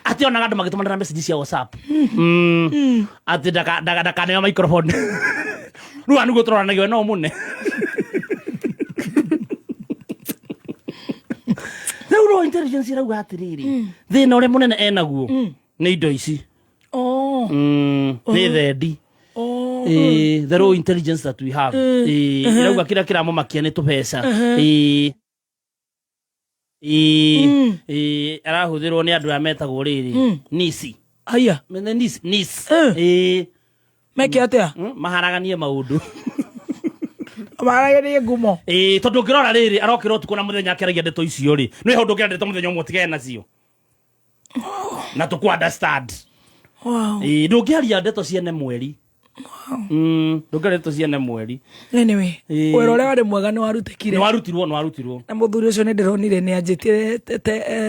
atĩ onaga andũ magĩtũmanĩra message cia WhatsApp, atĩ ndakaneo microphone. Rĩu haha nĩguo tũroranagio no mũne. Rĩu low intelligence ĩrauga atĩrĩrĩ, thĩna ũrĩa mũnene enaguo nĩ indo ici. Nĩ thendi. The low intelligence that we have. Ĩrauga kĩrĩa kĩramũmakia nĩ tũbeca. Ĩĩ, ĩĩ, arahũthĩrwo nĩ andũ aya metagwo rĩrĩ nisi. Aya. Mene nisi nisi. Ĩĩ. Meke atĩa? Maharaganie maũndũ. Maharaganie ngumo. Ĩĩ, tondũ ũngĩrora rĩrĩ, arokĩra ũtukũ na mũthenya akĩaragia ndeto icio rĩ, nĩ ũndũ ũngĩra ndeto mũthenya ũmwe ũtigane nacio na tũkũ understand. Ĩĩ, ndũngĩaria ndeto ciene mweri. Ndũngĩaria ndeto ciene mweri. Anyway, Ĩĩ. wĩra ũrĩa warĩ mwega nĩ warutekire. Nĩ warutirwo, nĩ warutirwo. Na mũthuri ũcio nĩ ndĩronire nĩ anjĩtie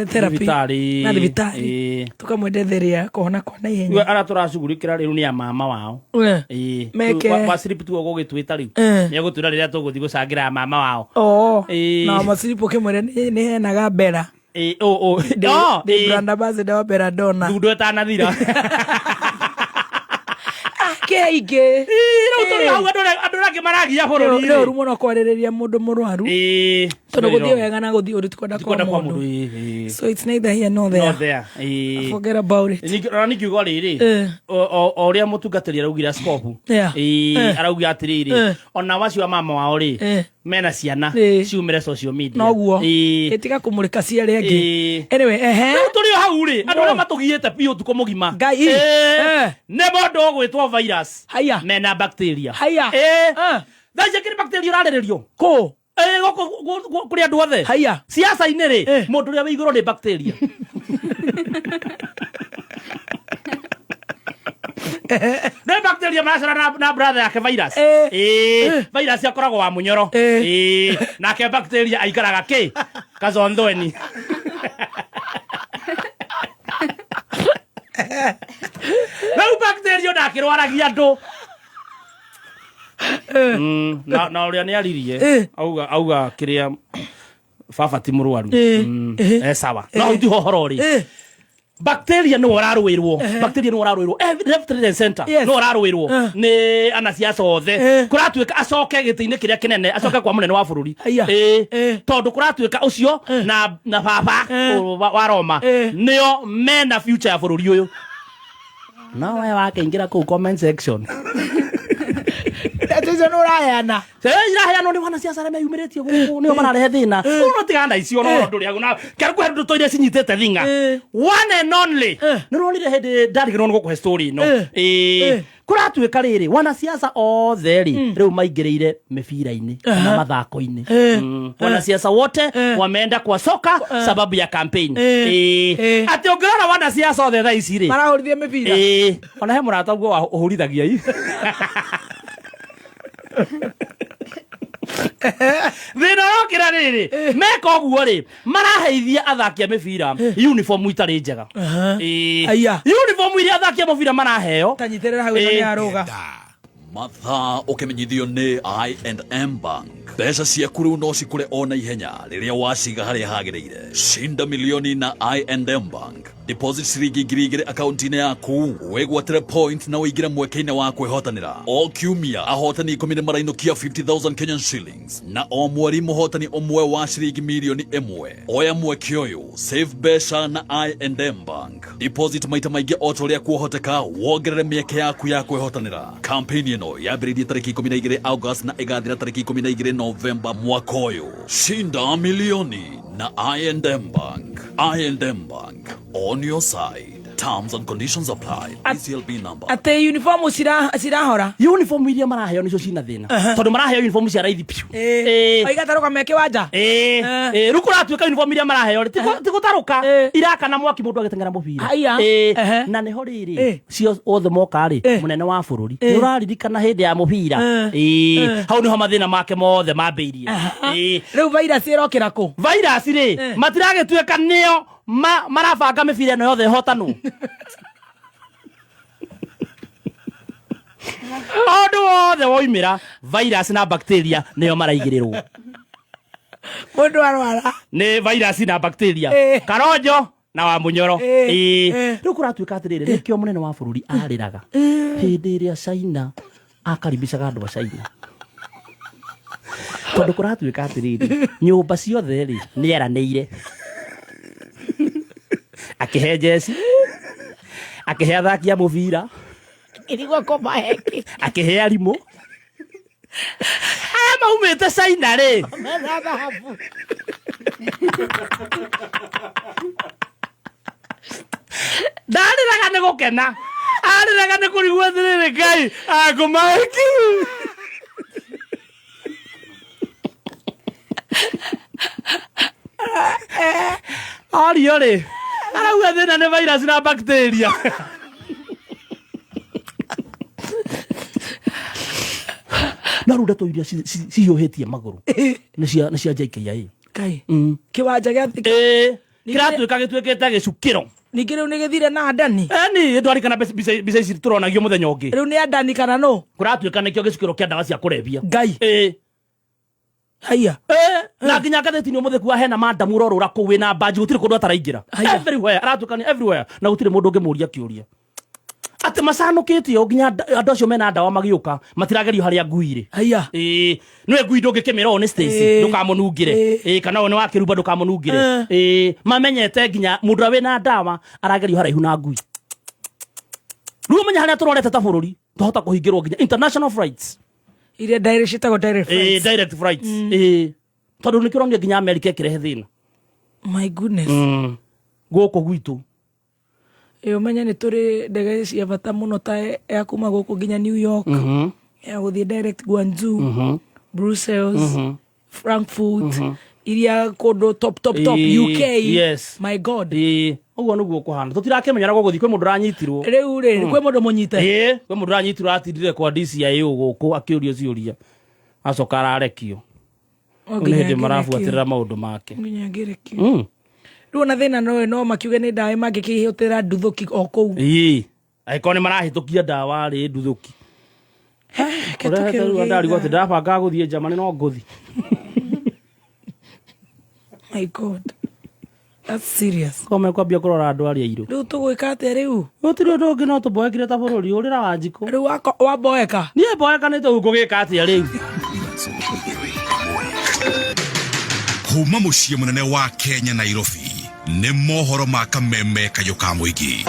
therapy Thibitarĩ. na thibitarĩ. Tũkamwendetheria kũhona kwa naihenya. Arĩa tũracugurĩkĩra rĩu nĩ a mama wao. Ĩĩ. Meke. Wa slip tu ũgũgĩtwĩta rĩu. Nĩ egũtwĩra rĩrĩa tũgũthiĩ gũcangĩra ya mama wao. Oh. Na maciripo kĩmwĩre nĩ henaga mbera. Ĩĩ, ũ ũ. Oh, Ndĩ ĩĩ. brand ambassador wa Belladonna. Thundo ĩtanathira. Kĩingĩ. Rĩu tũrĩ hau, andũ arĩa angĩ maragia bũrũri. Nĩ ũru mũno kwarĩrĩria mũndũ mũrwaru. Tondũ gũthiĩ wega na gũthiĩ ũru ti kwenda kwa Kwenda kwa mũndũ. mũndũ. Ĩĩ. So it's neither here nor there. Not there. Ĩĩ. Forget about it. Ningĩ ona nĩngiuga rĩrĩ, o ũrĩa mũtungatĩri araugire askobu. Ĩĩ, arauga atĩrĩrĩ, ona wacio wa mama wao rĩ, mena ciana ciumĩre social media. Noguo. Ĩĩ. Ĩtiga kũmũrĩka ciarĩa angĩ. Ĩĩ. Anyway, ehe. Rĩu tũrĩ o hau rĩ, andũ arĩa matũgiĩte biũ ũtukũ mũgima. Ngai. Ĩĩ. Nĩ mũndũ ũgwĩtwo virus. Haya. Mena bacteria. Haya. Ĩĩ. Thaa ici akĩrĩ bacteria ũrarĩrĩrio. Kũ? Ĩĩ, gũkũ kũrĩ andũ othe. Haya. Siasa-inĩ rĩ, mũndũ ũrĩa wĩ igũrũ nĩ bacteria. Nĩ bacteria maracora na brother yake virus. Ĩĩ, virus akoragwo wa mũnyoro. Ĩĩ, nake bacteria aikaraga kĩ? Kazondweni. Rĩu bacteria ndakĩrwaragia andũ. Na ũrĩa nĩ aririe auga kĩrĩa baba ti mũrwaru. E sawa, no hau tiho horo rĩ. Bacteria nĩwe ũrarũĩrwo, bacteria nĩwe ũrarũĩrwo left, right and center. Nĩwe ũrarũĩrwo nĩ anasiasa othe. Kũratuĩka acoke gĩtĩ-inĩ kĩrĩa kĩnene, acoke kwa mũnene wa bũrũri. Ĩĩ, tondũ kũratuĩka ũcio na baba wa Roma nĩo mena future ya bũrũri ũyũ. No we wakĩingĩra kũu comment section. Ndeto icio nĩ ũraheana. Iraheanwo nĩ wanasiasa arĩa meyumĩrĩtie gũkũ, nĩo mararehe thĩna. Ũũ no tigana na icio, no ndũrĩ hau na kĩarĩ kũhe ndeto iria cinyitĩte thing'a one and only. Nĩ ũronire hĩndĩ ndarigĩrwo nĩ gũkũhe story ĩno. Ĩĩ, kũratuĩka rĩrĩ, wanasiasa othe rĩ, rĩu maingĩrĩire mĩbira-inĩ kana mathako-inĩ. Wanasiasa wote wameenda kwa soka sababu ya campaign. Ĩĩ, atĩ ũngĩrora wanasiasa othe thaa ici rĩ, Marahũrithia mĩbira. Ĩĩ, ona he mũrata guo ũhũrithagia i thĩna ũrokĩra rĩrĩ, meka ũguo rĩ, maraheithia athaki a mĩbira uniform itarĩ njega. Ĩĩ. Aya. Uniform iria athaki a mũbira maraheo. Tanyitĩrĩra hau, ĩno nĩ yarũga. Mathaa ũkĩmenyithio nĩ I&M Bank. Mbeca ciaku rĩu no cikũre o na ihenya rĩrĩa waciga harĩa hagĩrĩire. Shinda milioni na I&M Bank. Deposit ciringi 2,000 akaunti-inĩ yaku, wĩgwatĩre point na ũingĩre mweke-inĩ wa kwĩhotanĩra. O kiumia ahotani 10 nĩ marainũkia 50,000 Kenyan shillings na o mweri mũhotani ũmwe wa ciringi mirioni 1. Oya mweke ũyũ, save mbeca na I&M Bank. Deposit maita maingĩ o ta ũrĩa kuohoteka, wongerere mĩeke yaku ya kwĩhotanĩra. Campaign ĩno yambĩrĩirie tarĩki 12 August na ĩgathira tarĩki 12 Novemba mwaka ũyũ. Shinda milioni na I&M Bank. I&M Bank, on your side. Terms and conditions apply. BCLB number. Atä uniform cirahora. Uniform iria maraheo nicio cina thina, tondu maraheo uniform cia raithi piu. Oigatarå me kä wanja. Ĩĩ, rĩu kũratuĩka uniform iria maraheo rĩ, ti gũtarũka irakana mwaki mũndũ agĩteng'era mũbira. Haiya. Ĩĩ, na nĩho rĩrĩ cio othe moka rĩ, mũnene wa bũrũri, nĩ ũraririkana hĩndĩ ya mũbira? Ĩĩ, hau nĩho mathĩna make mothe mambĩirie. Ĩĩ. Rä u virus ĩrokĩra kũ? Virus rĩ, matiragĩtuĩka nĩo marabanga mĩbira ĩno yothe ĩhotanwo. Ũndũ wothe woimĩra, virus na bacteria nĩo maraigĩrĩrwo. Mũndũ arwara nĩ virus na bacteria. Karonjo na wa Munyoro. Ĩĩ, rĩu kũratuĩka atĩrĩrĩ, nĩkĩo mũnene wa bũrũri arĩraga hĩndĩ ĩrĩa China akaribicaga andũ a China, tondũ kũratuĩka atĩrĩrĩ, nyũmba ciothe rĩ, nĩ eranĩire akĩhe jeci, akĩhe athaki a mũbira, Ĩrigwo kũmahe. Akĩhe arimũ aya maumĩte China rĩ. Mena thahabu. Ndarĩraga nĩ gũkena, arĩraga nĩ kũrigwo atĩrĩrĩ, Ngai akũmaeki. Ario rĩ, arauga thĩna nĩ virus na bacteria. No rĩu ndeto iria cihiũhĩtie magũrũ nĩ cia JKIA. Kai kĩwanja gĩa Ĩĩ, kĩratuĩka gĩtuĩkĩte gĩcukĩro. Ningĩ rĩu nĩ gĩthire na Adani. Eni ndwarikana mbica ici tũronagio mũthenya ũngĩ. Rĩu nĩ Adani kana no? Kũratuĩka nĩkĩo gĩcukĩro kĩa ndawa cia kũrebia. Ngai. Ĩĩ. Haiya. Na nginya ngathĩti-inĩ ũmũthĩ kuga hena madamu ũrorũra kũu wĩna mbanji, gũtirĩ kũndũ ataraingĩra. Everywhere aratuĩka nĩ everywhere, na gũtirĩ mũndũ ũngĩmũria kĩũria atĩ macanũkĩte ũũ nginya andũ acio mena ndawa magĩũka matiragerio harĩa ngui rĩ. Haiya. Ĩĩ, nĩwe ngui ndũngĩkĩmĩra ũũ nĩ Stacy, ndũkamũnungĩre. Ĩĩ, kana ũyũ nĩ wa kĩrumba, ndũkamũnungĩre. Ĩĩ, mamenyete nginya mũndũ ũrĩa wĩna ndawa aragerio haraihu na ngui. Rĩu ũmenye harĩa tũrorete ta bũrũri, twahota kũhingĩrwo nginya international flights. Iria direct ciĩtagwo direct flights. Direct flights. Ĩĩ, tondũ nĩ kĩronio nginya America ĩkĩrehe thĩna. My goodness. Gũkũ gwitũ. Ĩ, ũmenye nĩ tũrĩ ndege cia bata mũno ta ya kuma gũkũ nginya New York, ya gũthiĩ direct Guangzhou, Brussels, Frankfurt, iria kũndũ top top top, UK. My God. Ĩĩ, ũguo nĩguo kũhana, tũtirakĩmenya ũrĩa gũgũthiĩ. Kwĩ mũndũ ũranyitirwo. Rĩu rĩ, kwĩ mũndũ mũnyite? Ĩĩ, kwĩ mũndũ ũranyitirwo, atindire kwa DCIO gũkũ akĩũrio ciũria, acoka ararekio. O Rĩu nĩ nginya hĩndĩ ngĩrekio. marabuatĩrĩra maũndũ make. Nginya ngĩrekio. Rĩu ona thĩna no makiuge nĩ ndawa mangĩkĩhũthĩra nduthũki o kũu. Ĩĩ, angĩkorwo nĩ marahĩtũkia ndawa rĩ, nduthũki. Ũrehete rĩu ndarigwo atĩ ndĩrabangaga gũthiĩ Germany, no ngũthi. My God, that's serious. Ko mekwambia kũrora andũ arĩa airũ. Rĩu tũgwĩka atĩa rĩu? Gũtirĩ ũndũ ũngĩ, no tũmboekire ta bũrũri ũrĩra wa njikũ. Rĩu wamboeka. Niĩ mboekanĩte, rĩu ngũgĩka atĩa rĩu? Kuma mũciĩ mũnene wa Kenya, Nairobi, nĩ mohoro ma Kameme kayũ ka mũingĩ.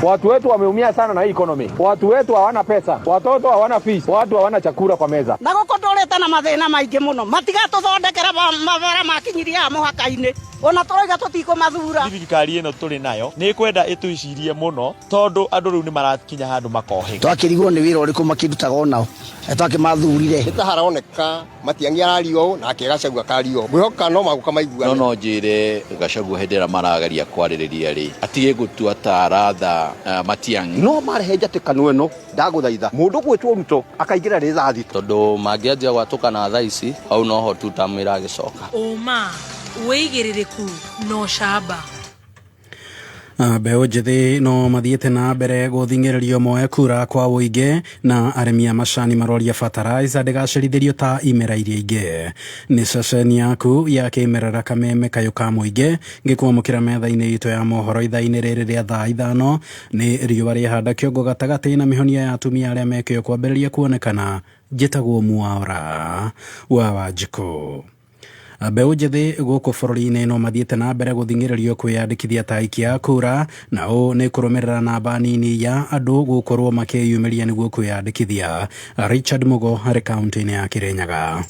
Watu wetu wameumia sana na hii economy. Watu wetu hawana pesa, watoto hawana fees, watu hawana chakula kwa meza. Na gå kå ndå rä te na mathä na maingä må no matigatå thondekera mabara makinyirie haha må haka-inä ona tå rauga tå tikå mathura. Thirikari ĩno tũrĩ nayo nĩ ĩkwenda ĩtwĩcirie mũno, tondũ andũ rĩu nĩ marakinya handũ makohĩga. Twakĩrigwo nĩ wĩra ũrĩkũ makĩrutaga onao twakĩmathurire. Nĩ ta haroneka Matiang'i arario ũũ nake Gachagua akario ũũ, ngwĩhoka no magũka maiguane. No no njĩre Gachagua hĩndĩ ĩrĩa marageria kwarĩrĩria rĩ, atige gũtua ta aratha Matiang'i. No marehe njatĩkano ĩno, ndagũthaitha mũndũ gwĩtwo Ruto akaingĩra rĩthathi. Tondũ mangĩanjia gwatũkana thaa ici, hau noho tutamu ĩragĩcoka. Ũma, wĩigĩrĩrĩku na ũcamba. Mbeũ njĩthĩ no mathiĩte na mbere gũthing'ĩrĩrio moe kura kwa ũingĩ na arĩmi a macani maroria fertilizer ndĩgacerithĩrio ta imera iria ingĩ. Nĩ ceceni yaku ya kĩmerera Kameme kayũ ka mũingĩ ngĩkwamũkĩra metha-inĩ itũ ya mohoro ithaa-inĩ rĩrĩ rĩa thaa 5. Nĩ riũa rĩahanda kĩongo gatagatĩ na mĩhonia ya atumia arĩa mekĩo kwambĩrĩria kuonekana. Njĩtagwo Mwaura wa Wanjikũ. Mbeũ njĩthĩ gũkũ bũrũri-inĩ no mathiĩte na mbere gũthing'ĩrĩrio kwĩyandĩkithia ta aikia a kura, na ũũ nĩ kũrũmĩrĩra namba nini ya andũ gũkorwo makĩyumĩria nĩguo kwĩyandĩkithia. Richard Mugo arĩ kaunti-inĩ ya Kirinyaga.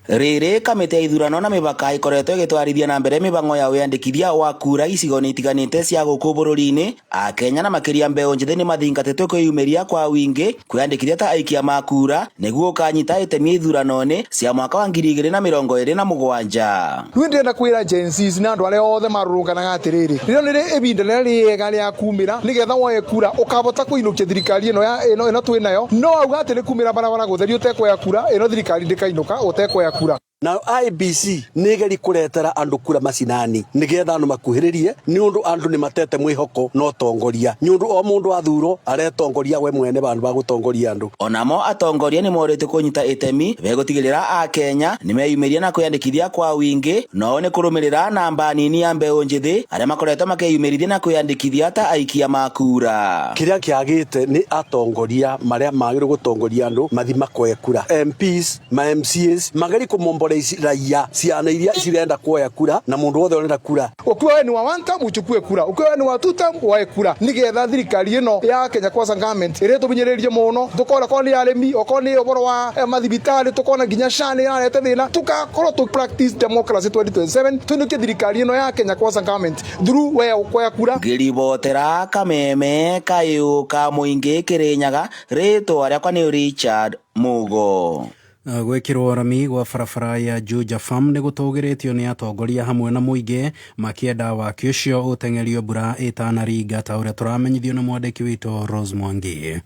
Rĩrĩ kamĩtĩ ya ithurano na mĩbaka ĩkoretwo ĩgĩtwarithia na mbere mĩbango ya wĩyandĩkithia wa kura icigo-inĩ itiganĩte cia gũkũ bũrũri-inĩ. Akenya na makĩria mbeũ njĩthĩ nĩ mathingatĩtwo kwĩyumĩria kwa wingĩ kwĩyandĩkithia ta aikia ma kura nĩguo ũkanyita itemi ithurano-inĩ cia mwaka wa 2027. Rĩu ndĩrenda kwĩra Gen Zs na andũ arĩa othe marũrũnganaga atĩrĩrĩ, rĩrĩ nĩrĩ ibinda rĩrĩa rĩega rĩa kumĩra nĩgetha woe kura ũkahota kũinũkia thirikari ĩno ya ĩno ĩno twĩ nayo. No auga atĩ nĩ kumĩra barabara gũtheria ũtekwoya kura, ĩno thirikari ndĩkainũka ũtekwoya kura. Nayo IEBC nĩ ĩgeri kũretera andũ kura macinani nĩgetha andũ makuhĩrĩrie, nĩ ũndũ andũ nĩ matete mwĩhoko na ũtongoria, nĩ ũndũ o mũndũ athurwo aretongoria we mwene vandũ va gũtongoria andũ. Onamo atongoria nĩ morĩtio kũnyita itemi begũtigĩrĩra Akenya nĩ meyumĩria na kwĩyandĩkithia kwa wingĩ, no nĩ kũrũmĩrĩra namba nini ya mbeũ njĩthĩ arĩa makoretwo makĩyumĩrithia na kwĩyandĩkithia ta aikia ma kura. Kĩrĩa kĩagĩte nĩ atongoria marĩa magĩrĩirwo gũtongoria andũ mathi makoe kura, MPs ma MCAs mageri kũmomborera raia ciana iria cirenda kuoya kura na mundu wothe urenda kura. Ukiwa wewe ni wa one term uchukue kura, ukiwa wewe ni wa two term woe kura, nigetha thirikari ĩno ya Kenya Kwanza government ĩrĩa tũbinyĩrĩrie mũno, tũkona korwo nĩ arĩmi, okorwo nĩ ũhoro wa mathibitari, tũkona nginya SHA nĩ ĩrarete thĩna, tũgakorwo tũ practice democracy 2027 tũinũkie thirikari ĩno ya Kenya Kwanza government through we kuoya kura. Ngĩribotera Kameme kayũ ka mũingĩ Kĩrĩnyaga, rĩtwa rĩakwa nĩ Richard Mugo. Gwĩkĩrwo rami gwa barabara ya Juja Farm nĩ gũtũgĩrĩtio nĩ atongoria hamwe na mũingĩ makĩenda waki ũcio ũteng'erio mbura ĩtanaringa ta ũrĩa tũramenyithio nĩ mwandĩki witũ Rose Mwangi.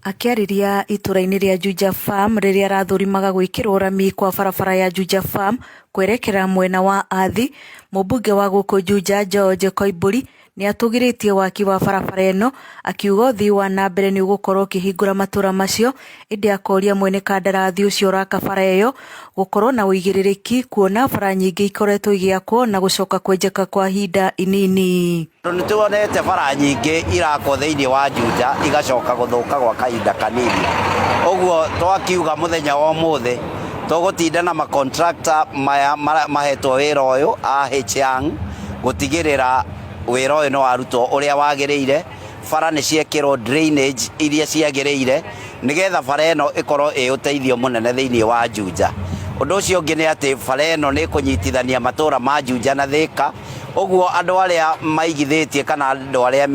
Akĩarĩria itũra-inĩ rĩa Juja Farm rĩrĩa arathũrimaga gwĩkĩrwo rami kwa barabara ya Juja Farm kwerekera mwena wa Athi, mũmbunge wa gũkũ Juja George Koimbũri nĩ atũgĩrĩtie waki wa barabara ĩno, akiuga ũthii wa na mbere nĩ ũgũkorwo ũkĩhingũra matũra macio, ĩndĩ akoria mwene kandarathi ũcio ũraka bara ĩyo gũkorwo na ũigĩrĩrĩki kuona bara nyingĩ ikoretwo igĩakwo na gũcoka kwenjeka kwa ihinda inini. Nĩ tuonete bara nyingĩ irakwo thĩinĩ wa Juja igacoka gũthũka gwa kahinda kanini, ũguo twakiuga mũthenya wa ũmũthĩ tũgũtinda na macontractor maya mahetwo wĩra ũyũ a H-Young gũtigĩrĩra wĩra ũyũ nĩ warutwo ũrĩa wagĩrĩire, bara nĩ ciekĩrwo drainage iria ciagĩrĩire nĩgetha bara ĩno ĩkorwo ĩ ũteithio mũnene thĩinĩ wa Juja. Ũndũ ũcio ũngĩ nĩ atĩ bara ĩno nĩ ĩkũnyitithania matũra ma Juja na Thĩka, ũguo andũ arĩa maigithĩtie kana andũ arĩa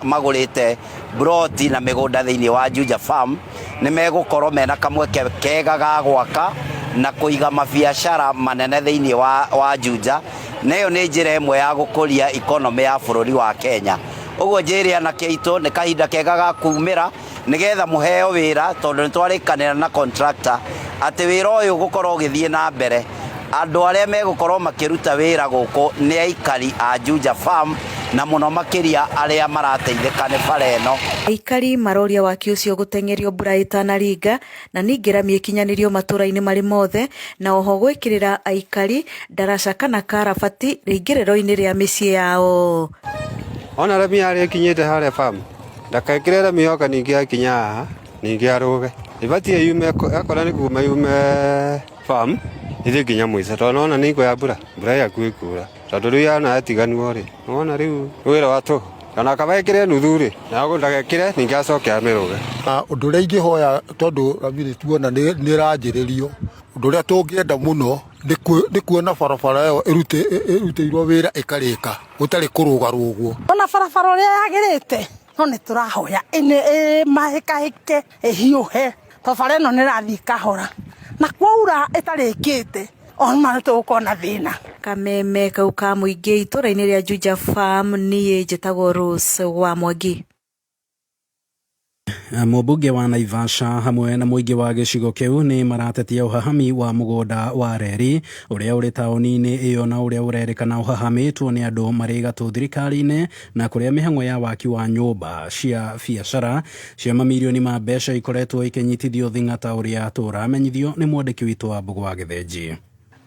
magũrĩte broti na mĩgũnda thĩinĩ wa Juja Farm nĩ megũkorwo mena kamweke kega ga gwaka na kũiga mabiacara manene thĩinĩ wa Juja, na ĩyo nĩ njĩra ĩmwe ya gũkũria economy ya bũrũri wa Kenya. Ũguo njĩre anake aitũ nĩ kahinda kega ga kumĩra nĩgetha mũheo wĩra, tondũ nĩ twarĩkanĩra na contractor atĩ wĩra ũyũ ũgũkorwo ũgĩthiĩ na mbere. Andũ arĩa megũkorwo makĩruta wĩra gũkũ nĩ aikari a Juja Farm na mũno makĩria arĩa marateithĩka nĩ bara ĩno. Aikari maroria waki ũcio gũteng'erio mbura ĩtanaringa na ningĩ rami ĩkinyanĩrio matũra-inĩ marĩ mothe, na oho gwĩkĩrĩra aikari ndaraca kana karabati rĩingĩrĩro-inĩ rĩa mĩciĩ yao. Ona rami harĩa ĩkinyĩte harĩa farm ndakekĩre rami yoka ningĩ akinya haha ningĩ arũge, ĩbatiĩ yume akorwo nĩ kuma yume farm ĩthiĩ nginya mũico, tondũ nĩwona nĩ hingo ya mbura, mbura ĩhakuhĩ kuura, tondũ rĩu yona yatiganwo rĩ, nĩwona rĩu wĩra wa tũhũ, kana kaba ĩkĩre nuthu rĩ, na ndagekĩre ningĩ acoke amĩrũge. Ũndũ ũrĩa ingĩhoya tondũ rami nĩ tuona nĩ ĩranjĩrĩrio, ũndũ ũrĩa tũngĩenda mũno nĩ kuona barabara ĩyo ĩrutĩirwo wĩra ĩkarĩka gũtarĩ kũrũgarũgwo. Ona barabara ũrĩa yagĩrĩte no nĩ tũrahoya ĩmahĩkahĩke ĩhiũhe, tondũ bara ĩno nĩ ĩrathiĩ kahora na kwaura ĩtarĩkĩte ona nĩ tũgũkorwo na thĩna. Kameme kau ka mũingĩ itũra-inĩ rĩa Juja Farm, niĩ njĩtagwo Rose wa Mwangi. Mũmbunge wa Naivasha hamwe na mũingĩ wa gĩcigo kĩu nĩ maratetia ũhahami wa mũgũnda wa reri ũrĩa ũrĩ taũni-inĩ ĩyo na ũrĩa ũrerĩkana ũhahamĩtwo nĩ andũ marĩ gatũ thirikari-inĩ, na kũrĩa mĩhang'o ya waki wa nyũmba cia biacara cia mamirioni ma mbeca ikoretwo ikĩnyitithio thing'a ta ũrĩa tũramenyithio nĩ mwandĩki witũ wa Mbũgũ wa Gĩthĩnji.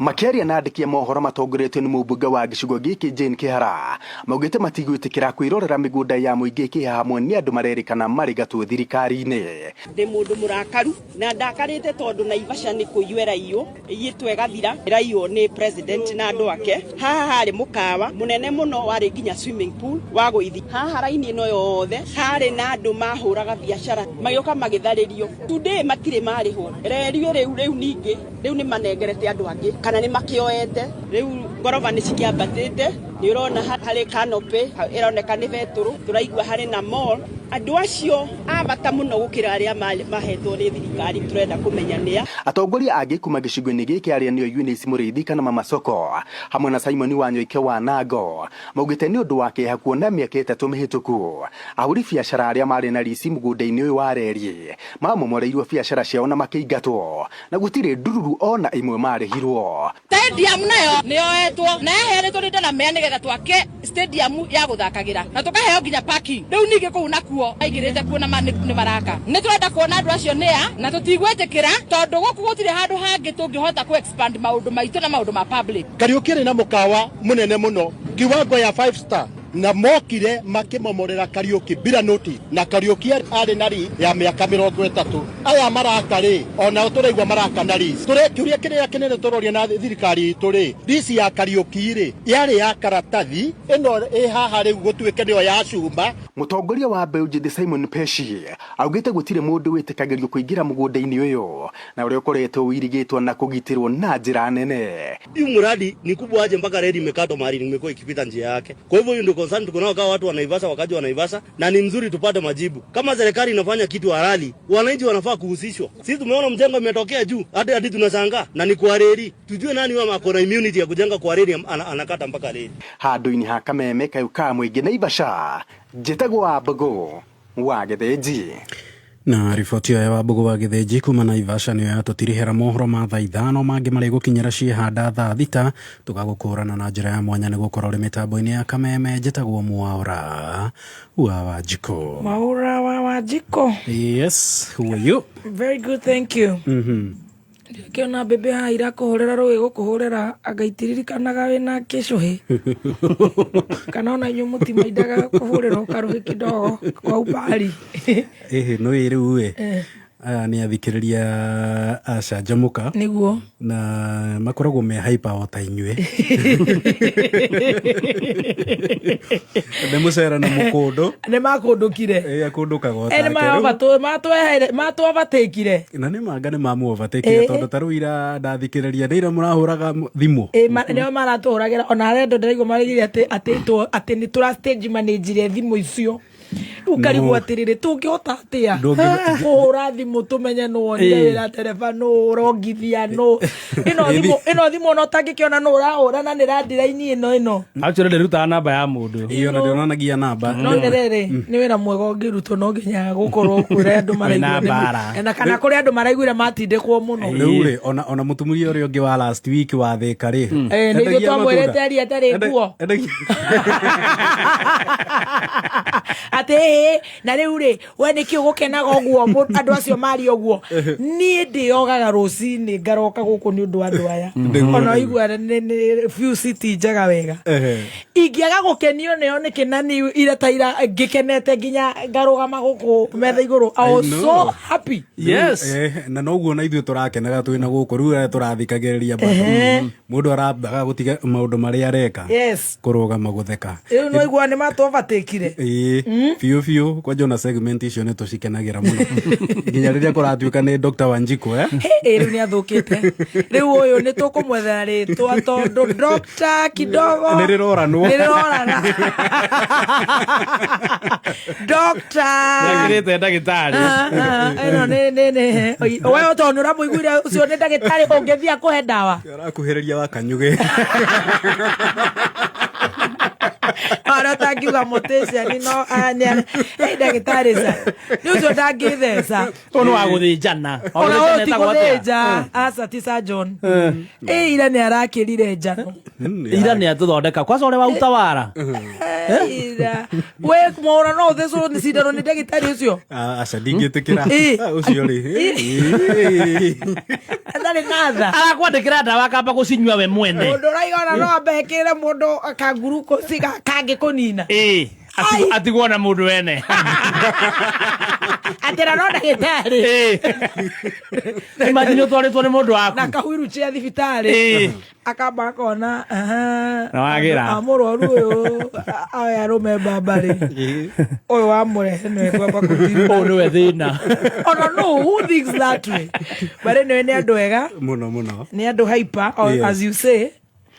Makĩaria na andĩki a mohoro matongoretio nĩ mũmbunge wa gĩcigo gĩkĩ Jane Kĩhara, maugĩte matigwĩtĩkĩra kwĩrorera mĩgũnda ya mũingĩ ĩkĩhahamwo nĩ andũ marerĩkana marĩ gatũ thirikari-inĩ. Ndĩ mũndũ mũrakaru na ndakarĩte tondũ Naivasha nĩ kũiywo ĩraiywo, ĩiyĩtwo ĩgathira, ĩraiywo nĩ president na andũ ake. Haha harĩ mũkawa mũnene mũno warĩ nginya swimming pool wa gũithi. Haha raini ĩno yothe harĩ na andũ mahũraga biacara magĩũka magĩtharĩrio. Today matirĩ marĩhwo. Reri rĩu rĩu ningĩ rĩu nĩ manengerete andũ angĩ kana nĩ makĩoete. Rĩu ngoroba nĩ cikĩambatĩte, nĩ ũrona harĩ canopy ĩroneka nĩ betũrũ, tũraigua harĩ na mall. Andũ acio a bata mũno gũkĩra arĩa mahetwo nĩ thirikari, tũrenda kũmenya nĩa. Atongoria angĩ kuma gĩcigo-inĩ gĩkĩ arĩa nĩo Eunice Mũrĩithi kana Mama Soko hamwe na Simon Wanyoike wa Nango maugĩte nĩ ũndũ wa kĩeha kuona mĩaka 3 mĩhĩtũku ahũri biacara arĩa marĩ na rici mũgũnda-inĩ ũyũ wa reri mamomoreirwo biacara ciao na makĩingatwo na gũtirĩ ndururu ona ĩmwe marĩhirwo. Stadium nayo nĩyoetwo na yaheanĩtwo nĩ Delamere nĩgetha twake stadium ya gũthakagĩra na tũkaheo nginya parking. Rĩu ningĩ kũu nakuo aingĩrĩte kuo na nĩ maraka. Nĩ tũrenda kuona andũ acio nĩa na tũtigwĩtĩkĩra tondũ gũkũ gũtirĩ handũ hangĩ tũngĩhota kũ expand maũndũ maitũ na maũndũ ma public. Kariũki arĩ na mũkawa mũnene mũno kiwango ya 5 star na mokire makĩmomorera Kariũki bila notice, na Kariũki arĩ na ri ya mĩaka 30. Aya maraka rĩ, onao tũraigua maraka na lease. Tũrĩ kĩũria kĩrĩa kĩnene tũroria na thirikari itũ rĩ, lease ya Kariũki rĩ, yarĩ ya karatathi ĩno ĩ haha rĩu gũtuĩke nĩyo ya cuma. Mũtongoria wa mbeũ njĩthĩ Simon Peshi augĩte gũtirĩ mũndũ wĩtĩkagĩrio kũingĩra mũgũnda-inĩ ũyũ na ũrĩa ũkoretwo ũirigĩtwo na kũgitĩrwo na njĩra nene. Hii mradi ni kubwa aje mpaka reli imekatwa mahali imekuwa ikipita njia yake. Kwa hivyo hiyo ndio concern tuko nao kama watu wa Naivasha, wakaji wa Naivasha, na ni mzuri tupate majibu. Kama serikali inafanya kitu halali, wananchi wanafaa kuhusishwa. Sisi tumeona mjengo umetokea juu, hadi tunashangaa na ni kwa reli. Tujue nani wa ako na immunity ya kujenga kwa reli anakata mpaka reli. Handũ-inĩ ha Kameme kayũ ka mũingĩ Naivasha, njĩtagwo Wambũgũ wa Gĩthĩnji. Na riboti ĩyo ya Wambũgũ wa Gĩthĩnji kuma Naivasha nĩyo yatũtirihĩra mohoro ma thaa 5 mangĩ marĩ gũkinyĩra ciĩhanda thaa 6 tũgagũkũrana na njĩra ya mwanya nĩ gũkorwo ũrĩ mĩtambo-inĩ ya Kameme. Njĩtagwo Mwaũra wa Wanjikũ. Mwaũra wa Wanjikũ. Yes, who are you? Very good, thank you. Ndĩkĩona mbembe haha irakũhũrĩra rũĩ gũkũhũrĩra anga itiririkanaga wĩna kĩcũhĩ kana ona inyuĩ mũtimaindaga kũhũrĩrwo karũhĩ kidogo kwa umbali. Ĩhĩ no ĩ rĩu ĩ aya nĩ athikĩrĩria a Canjamũka nĩguo na makoragwo me hyper o ta inyuĩ. Nĩ mũcera na mũkũndũ nĩ makũndũkire. Ĩ akũndũkaga o take. Nĩ matũovertakire na nĩ manga nĩ mamuovertakire tondũ ta rĩu ira ndathikĩrĩria nĩ ira mũrahũraga thimũ. Ĩ nĩo maratũhũragĩra ona harĩa andũ ndĩraigua marĩgire atĩ nĩ tũra stage manage thimũ icio. Ukarigwo atĩrĩrĩ tũngĩhota atĩa kũhũra thimũ tũmenye nũ wonire wĩra tereba nũ ũrongithia nũ ĩno thimũ ona ũtangĩkĩona nũ ũrahũra na nĩ randiraini ĩno actually ndĩrutaga namba ya mũndũ ĩyo na ndĩonanagia namba no nĩ rĩrĩ nĩ wĩra mwega ũngĩrutwo no nginya gũkorwo kũrĩa andũ maraiguire na kana kũrĩa andũ maraiguire matindĩkwo mũno rĩu rĩ ona mũtumia ũrĩa ũngĩ wa last week wa Thĩka rĩ nĩ ithuĩ twamwĩrĩte aria atarĩ nguo atĩ na rĩu rĩ we nĩkĩ ũgũkenaga ũguo andũ acio mari ũguo niĩ ndĩogaga rũcinĩ ngaroka gũkũ nĩ ũndũ wa andũ aya ona ũigua nĩ few city njega wega ingĩaga gũkenio nĩo nĩkĩ na niĩ ira ta ira ngĩkenete nginya ngarũgama gũkũ metha igũrũ. I was so happy. Yes. Na noguo na ithuĩ tũrakenaga twĩna gũkũ rĩu arĩa tũrathikagĩrĩria bado mũndũ arambaga gũtiga maũndũ marĩa areka kũrũgama gũtheka rĩu no igua nĩ matũovertakire biũ biũ kwanja ona segment icio nĩ tũcikenagĩra mũno nginya rĩrĩa kũratuĩka nĩ Dr. Wanjikũ rĩu nĩ athũkĩte rĩu ũyũ nĩ tũkũmwethera rĩtwa tondũ Dr. kidogo nĩ rĩroranwo nĩ rĩrorana Dr. Nĩagĩrĩte ndagĩtarĩ ĩno nĩ we tondũ nĩ ũramũiguire ũcio nĩ ndagĩtarĩ ũngĩthiĩ akũhe ndawa arakuhĩrĩria wa kanyugĩ. Ara tangi Ngiuga mũtĩciani no ndagĩtarĩ ca nĩ ũcio ndangĩtheca. Ũyũ nĩ wa gũthĩnjana. Ona ũyũ ti gũthĩnja, aca ti surgeon. Ĩ ira nĩ arakĩrire njano. Ira nĩ atũthondeka kwanza ũrĩa wa utawara. Ira we mwaura no ũthecwo nĩ cindano nĩ ndagĩtarĩ ũcio. Aca ndingĩtĩkĩra. Ũcio rĩ. Atarĩ na tha. Arakwandĩkĩra ndawa akamba gũcinyua we mwene. Mũndũ ũraiga ona no ambe ekĩre mũndũ kanguruko kangĩkũnina. Ĩĩ. Atigwo na mũndũ wene. Atĩra no ndagĩtarĩ. Imagine ũtwarĩtwo nĩ mũndũ waku. Na kahuiruchia thibitarĩ. Akamba akona Na wagĩra. Mũrwaru ũyũ aya arũme mbambarĩ. Ũyũ wamũrehe nĩwe kwamba kũtirwo. Ũyũ nĩwe thĩna. Ona no who thinks that way. But anyway nĩ andũ ega. Mũno mũno. Nĩ andũ hyper as you say.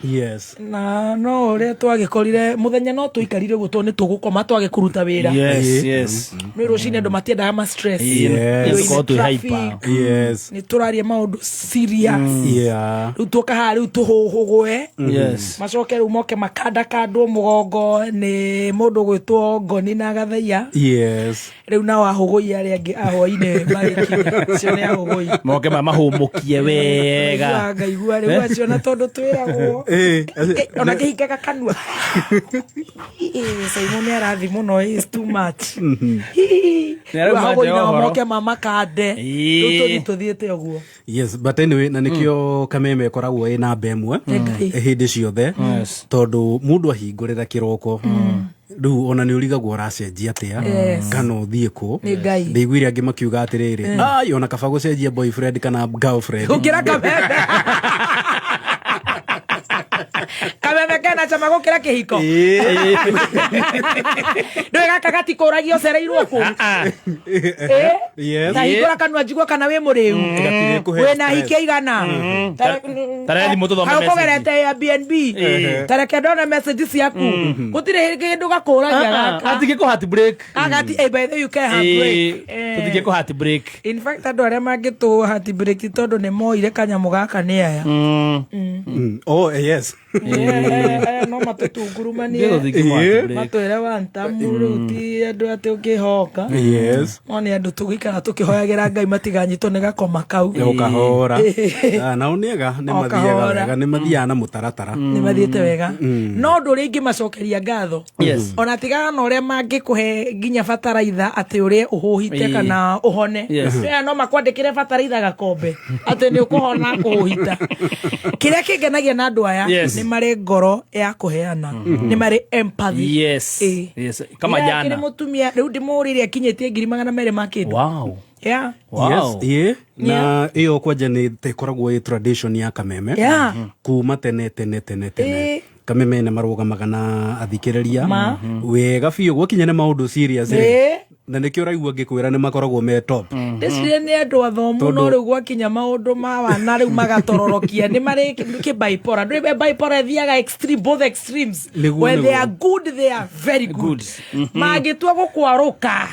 Yes. Na no ũrĩa twagĩkorire mũthenya no tũikarire ũguo tondũ nĩ tũgũkoma twage kũruta wĩra. Yes, yes. Nĩ rũcinĩ andũ matiendaga ma stress. Yes. You're in Tũkorwo twĩ traffic. hyper. Yes. Nĩ tũraria maũndũ serious. Yeah. Rĩu tuoka haha rĩu tũhũhũgwe. Yes. Macoke rĩu moke makandakandwo mũgongo nĩ mũndũ gwĩtwo Ngoni na Gathaiya. Yes. Rĩu nao ahũgũi arĩa angĩ a hwainĩ magĩkinya. Acio nĩ ahũgũi. Moke mamahũmũkie wega. Ngaigua rĩu acio na tondũ twĩragwo. Ona ngĩhingaga kanua. Simon nĩ arathi mũno, is too much. Nĩ arauma Ahũgũi nao ũhoro. moke mamakande. Rĩu tũthiĩ tũthiĩte ũguo. Yes, but anyway, na nĩkĩo Kameme ĩkoragwo ĩ namba ĩmwe hĩndĩ ciothe tondũ mũndũ ahingũrĩra kĩroko rĩu ona nĩ ũrigagwo ũracenjia atĩa kana ũthiĩ kũ. Nĩ Ngai. Ndĩiguire angĩ makiuga atĩrĩrĩ, ai ona kaba gũcenjia boyfriend kana girlfriend Gũkĩra Kameme. Kameme kena chama gũkĩra kĩhiko. Ndũĩ gaka gatikũragia ũcereirwo kũ. Yes. Ta hingũra kanua njigua kana wĩ mũrĩu. Gatirĩkũhe Wĩna stress. hiki aigana. Tarere thimũ tũthome Kana message. ũkũgerete Airbnb. Tareke ndone message ciaku. Gũtirĩ kĩndũ gakũragia gaka. Atingĩkũ heart break. Agati, eh, by the way, you can have break. Tũtingĩkũ heart break. In fact, andũ arĩa mangĩtũũ heart break ti tondũ nĩ moire kanyamũ gaka nĩ aya. Oh, yes. Aya no matũtungurumanie. Matwĩre wantamu rĩu ti andũ atĩ ũngĩhoka. Yes. No nĩ andũ tũgũikara tũkĩhoyagĩra Ngai matiganyitwo nĩ gakoma kau. O kahora. Nao nĩ ega, nĩ O mathiaga kahora. wega, nĩ mathiaga na mũtaratara. Nĩ mathiĩte wega. No ũndũ ũrĩa ingĩmacokeria ngatho. Yes. Ona tigana na ũrĩa mangĩkũhe nginya bataraitha atĩ ũrĩe ũhũhite kana ũhone. Yes. Aya no makwandĩkĩre bataraitha gakombe atĩ nĩ ũkũhona kũhũhita. Kĩrĩa kĩngenagia na andũ aya Yes. nĩ marĩ ngoro ya kũheana. Nĩ marĩ empathy. Yes. Yes. Kama Ira jana. akĩrĩ mũtumia rĩu ndĩmũrĩire akinyĩtie 200,000 ma kĩndũ. Wow. Yeah. Wow. Yes, ĩĩ. Na ĩyo kwanja nĩ ĩkoragwo ĩ tradition ya Kameme. Yeah. Kuma tene tene tene tene. Kameme nĩ marũgamaga na athikĩrĩria wega biũ gwakinya nĩ maũndũ serious rĩ. Na nĩkĩo ũraigua ngĩkwĩra nĩ makoragwo me top. Ndĩciria nĩ andũ athomu no rĩu gwakinya maũndũ ma wana rĩu magatororokia nĩ marĩ kĩ bipolar. Ndũĩ bipolar ĩthiaga extreme, both extremes. Nĩguo, When they nĩguo. are good, they are very good. Mangĩtua gũkwarũka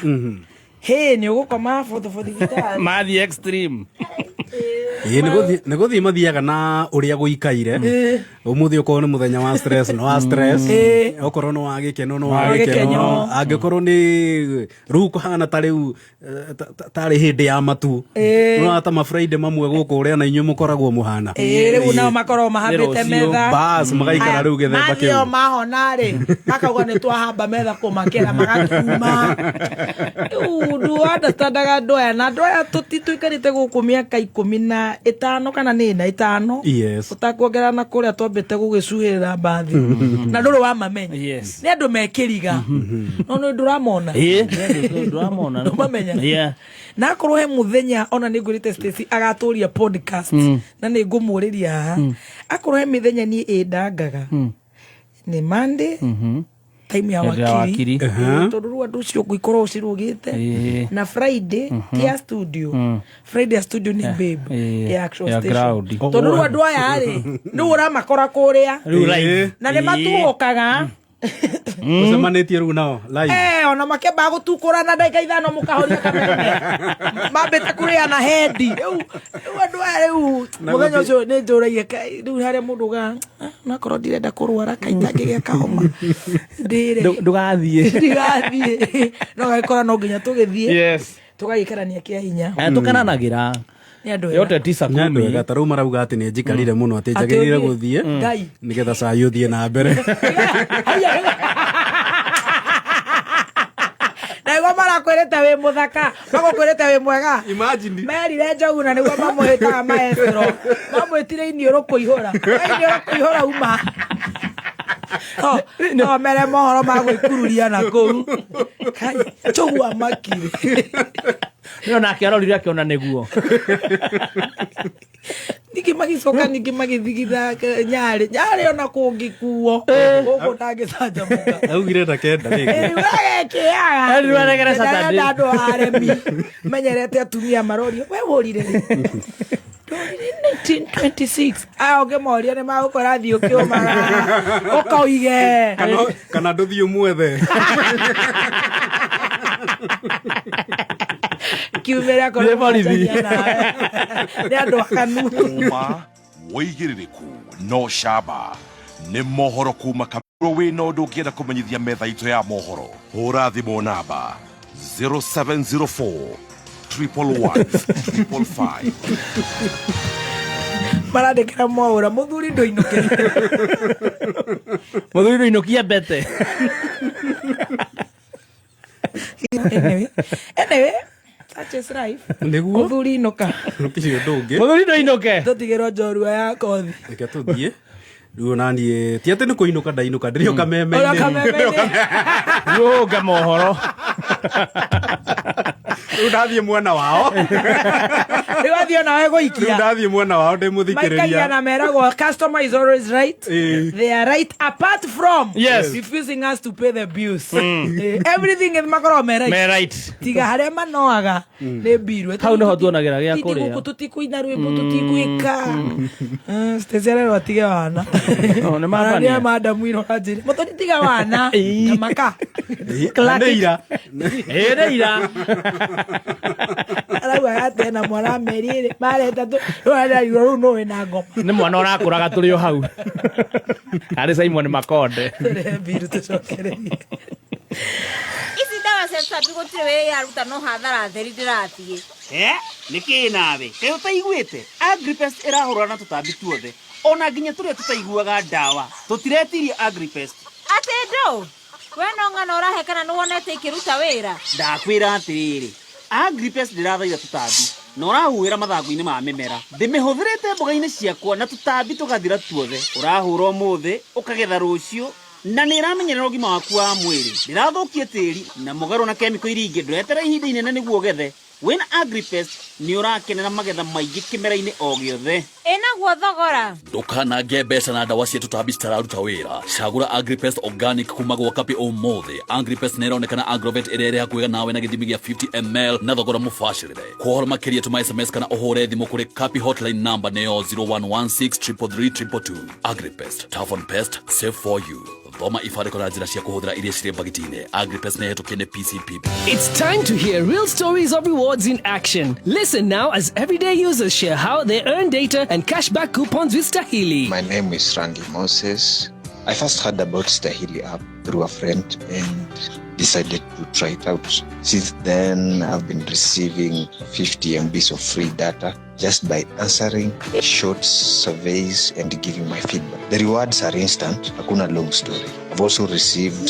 hĩ nĩ ũgũkoma bũthũbũ thibitarĩ. Mathiĩ extreme. Ĩĩ, nĩ gũthiĩ mathiaga na ũrĩa gũikaire. Ũmũthĩ okorwo nĩ mũthenya wa stress nĩ wa stress, okorwo nĩ wa gĩkeno nĩ wa gĩkeno, angĩkorwo nĩ rĩu kũhana ta rĩu tarĩ hĩndĩ ya matu nĩwona ta mafriday mamwe gũkũ ũrĩa na inyuĩ mũkoragwo mũhana. Ĩĩ, rĩu nao makoragwo mahambĩte metha. Bas magaikara rĩu gĩthemba Mathiĩ o kĩu. mahona rĩ makauga nĩ twahamba metha kũmakĩra magatuma. Rĩu ndũ-understandaga andũ aya na andũ aya tũikarĩte gũkũ mĩaka 15 kana nĩ ĩna ĩtano. Yes. Ũtakuongerera na kũrĩa twambĩte gũgĩcuhĩrĩra mbathi. Na ndũrĩ wamamenya. Yes. Nĩ andũ mekĩriga. No nĩ ndũramona. Ĩĩ, ndũramona. Ndũmamenya. Yeah. Na akorwo he mũthenya ona nĩ ngwĩrĩte Stacy agatũria podcast na nĩ ngũmũrĩria haha. Akorwo he mĩthenya niĩ ĩndangaga nĩ Monday time ya Hĩndĩ ya wakiri wakiri. Tondũ rĩu andũ ũcio ngũikorwo ũcirũgĩte Ĩĩ. na Friday ti ya studio. Friday ya studio nĩ babe ya actual Ya station. ground. Tondũ rĩu andũ aya rĩ rĩu ũramakora kũrĩa Rĩu live. na nĩ matuũkaga. Ũcemanĩtie rĩu nao live. Eh, ona makĩambaga gũtukũrana ndagĩka 5 mũkahoria kameme mambĩte kũrĩana hendi. Rĩu rĩu andũ aya rĩu Na mũthenya gũthiĩ- ũcio nĩ njũragia rĩu harĩa mũndũ ugaga nakorwo ndirenda kũrwara kaitangĩgĩa kahoma ndĩre Ndũgathiĩ. Ndigathiĩ, no gagĩkora no nginya tũgĩthiĩ. Yes. Tũgagĩikarania kĩa hinya. Eh, tũkenanagĩra. Nĩ andũ ega. Yote tisa Nĩ andũ kumi. ega, ta rĩu marauga atĩ nĩ njikarire mũno atĩ Atĩ njagĩrĩire ũthiĩ. gũthiĩ Ngai. nĩgetha cai ũthiĩ na mbere. Na nĩguo marakwĩrĩte wĩ mũthaka, magũkwĩrĩte wĩ mwega. Imagine. Merire njogu na nĩguo mamwĩtaga maestro, mamwĩtire iniũrũ kũihũra. We iniũrũ kũihũra uma. No, no mere mohoro ma gwĩkururia na kũu. Kai, njogu amakire. Nĩo nake arorire akĩona nĩguo. Ningĩ magĩcoka ningĩ magĩthigitha nyarĩ nyarĩ ona kũngĩkuo gũkũ ndangĩcanjamũka. Augire ndakenda rĩngĩ. Rĩu Rĩu aregere Saturday. Ndĩrenda andũ aremi menyerete atumia marorio we wũrire rĩ? Ndorire 1926. Aya ũngĩmoria nĩ magũkora thiĩ ũkĩũmaga ũkoige. Kana ndũthiĩ ũmwethe. Kiumĩre akorwo Thiĩ borithi. nĩmaranjagia nawe. Nĩ andũ akanu. Uma wĩigĩrĩrĩku no camba nĩ mohoro kuma kamero wĩna ũndũ ũngĩenda kũmenyithia metha itũ ya mohoro hũra thimũ namba 0704 111 555. Marandĩkĩra mwaũra mũthuri ndũinũke. Mũthuri ndũinũkie mbete. Anyway, anyway, such is life. Nĩguo. Mũthuri inũka. Gũtirĩ ũndũ ũngĩ. Mũthuri ndũinũke. Tũtigĩrwo njorua ya kothi. Reke tũthiĩ rĩu ona niĩ ti atĩ nĩ kũinũka ndainũka ndĩrĩ o kameme-inĩ. Ũrĩ o kameme-inĩ. Rũnga mohoro. Rĩu ndathiĩ mwena wao. Rĩu athiĩ onawe Rĩu gũikia. ndathiĩ mwena wao Maikagia ndĩmũthikĩrĩria. na meragwo customer is always right. Eh. They are right apart from Yes. refusing us to pay the bills. Eh, everything is makoragwo me right. Me right. Tiga harĩa manoaga nĩ mbirũ. Hau nĩho tuonagĩra gĩa kũrĩa. Gũkũ tũtikũina rwĩmbo tũtikwĩka. Stacy arerwo atige wana. Oh, nĩ mambania. Ona nĩ madamu ino anjĩre mũthoni tiga wana. Tamaka. Na nĩ ira. Ĩ nĩ ira. Arauga atĩ ena mwana meri ĩrĩ mareta tũ rĩu ararigwo rĩu nũ wĩna ngoma. Nĩ mwana ũrakũraga tũrĩ o hau. Arĩ Simon Makonde. Tũrehe mbiru tũcokererie. Ici ndawa cia tũtambi gũtirĩ wĩra iraruta no hathara theri ndĩrathiĩ. Eh, nĩkĩ nawe kaĩ ũtaiguĩte Agripest ĩrahũrana na tũtambi tuothe ona nginya tũrĩa tũtaiguaga ndawa tũtiretirie Agripest. Atĩ ndũ we no ng'ano ũrahe kana nĩwonete ikĩruta wĩra? Ndakwĩra atĩrĩrĩ, Agripest ndĩrathaitha tũtambi na ũrahuhĩra mathangũ-inĩ ma mĩmera. Ndĩmĩhũthĩrĩte mboga-inĩ ciakwa na tũtambi tũgathira tuothe. Ũrahũra ũmũthĩ ũkagetha rũciũ na nĩ ĩramenyerera ũgima waku wa mwĩrĩ. Ndĩrathũkia tĩri na mũgarũ na kemiko iria ingĩ ndũretere ihinda inene nĩguo ũgethe. Wĩna Agripest nĩ ũrakenera magetha maingĩ kĩmera-inĩ o gĩothe. Ĩnaguo thogora? Ndũkanange mbeca na ndawa cia tũtambi citararuta wĩra. Cagũra Agripest organic kuma gwa Kapi ũmũthĩ. Agripest nĩ ĩronekana Agrovet ĩrĩa ĩrĩ hakuhĩ nawe na gĩthimi gĩa 50 ml na thogora mũbacĩrĩre. Kwa ũhoro makĩria tũma SMS kana ũhũre thimũ kũrĩ Kapi hotline number nĩyo 0116333222. Agripest, tough on pest, safe for you. Thoma ibandĩko na njĩra cia kũhũthĩra iria cirĩ mbagiti-inĩ. Agripest nĩ ĩhetũkie nĩ PCPB. It's time to hear real stories of rewards in action. Listen now as everyday users share how they earn data and cashback coupons with Stahili. My name is Randy Moses. I first heard about Stahili app through a friend and decided to try it out. Since then, I've been receiving 50 MBs of free data just by answering short surveys and giving my feedback. The rewards are instant, hakuna long story. I've also received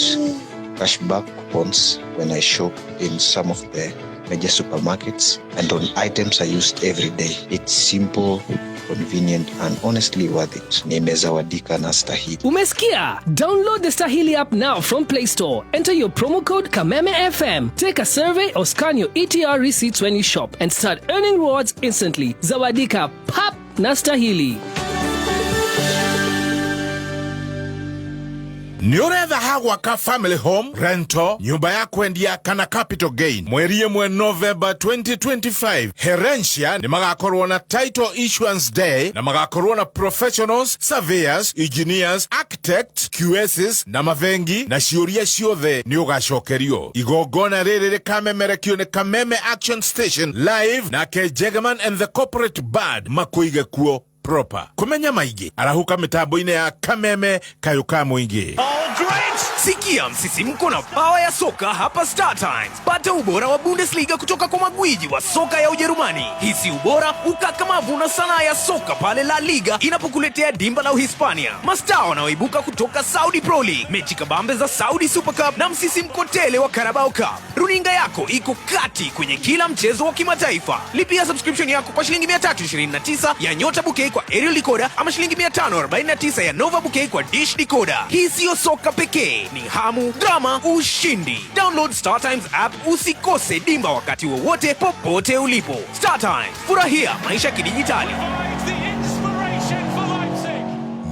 cashback coupons when I shop in some of the major supermarkets and on items I used every day. It's simple, convenient and honestly worth it. Nimezawadika na Stahili. Umesikia? Download the Stahili app now from Play Store. Enter your promo code Kameme FM. Take a survey or scan your ETR receipts when you shop and start earning rewards instantly. Zawadika pap na Stahili. Nĩ ũretha ha gwaka family home, rental, nyũmba ya kwendia kana capital gain. Mweri 1 November 2025, Herencia nĩ magakorwo na title issuance day na magakorwo na professionals, surveyors, engineers, architects, QSs na mabengi na ciũria ciothe nĩ ũgacokerio. Igongona rĩrĩ rĩkamemerekio nĩ Kameme Action Station live nake Jegeman and the corporate band makuige kuo proper. Kumenya maingĩ arahuka mitambo-inĩ ya Kameme kayũ ka mũingĩ. Sikia msisimko na pawa ya soka hapa Star Times. Pata ubora wa Bundesliga kutoka kwa magwiji wa soka ya Ujerumani. Hisi ubora, ukakamavu na sanaa ya soka pale La Liga inapokuletea dimba la Uhispania. Mastaa wanaoibuka kutoka Saudi Pro League, mechi kabambe za Saudi Super Cup na msisimko tele wa Carabao Cup. Runinga yako iko kati kwenye kila mchezo wa kimataifa. Lipia subscription yako kwa shilingi 329 ya Nyota Bouquet kwa aerial decoder ama shilingi 549 ya Nova Bouquet kwa dish decoder. Hii siyo soka pekee, ni hamu, drama, ushindi. Download Star Times app usikose dimba wakati wowote popote ulipo. Star Times, furahia maisha kidijitali.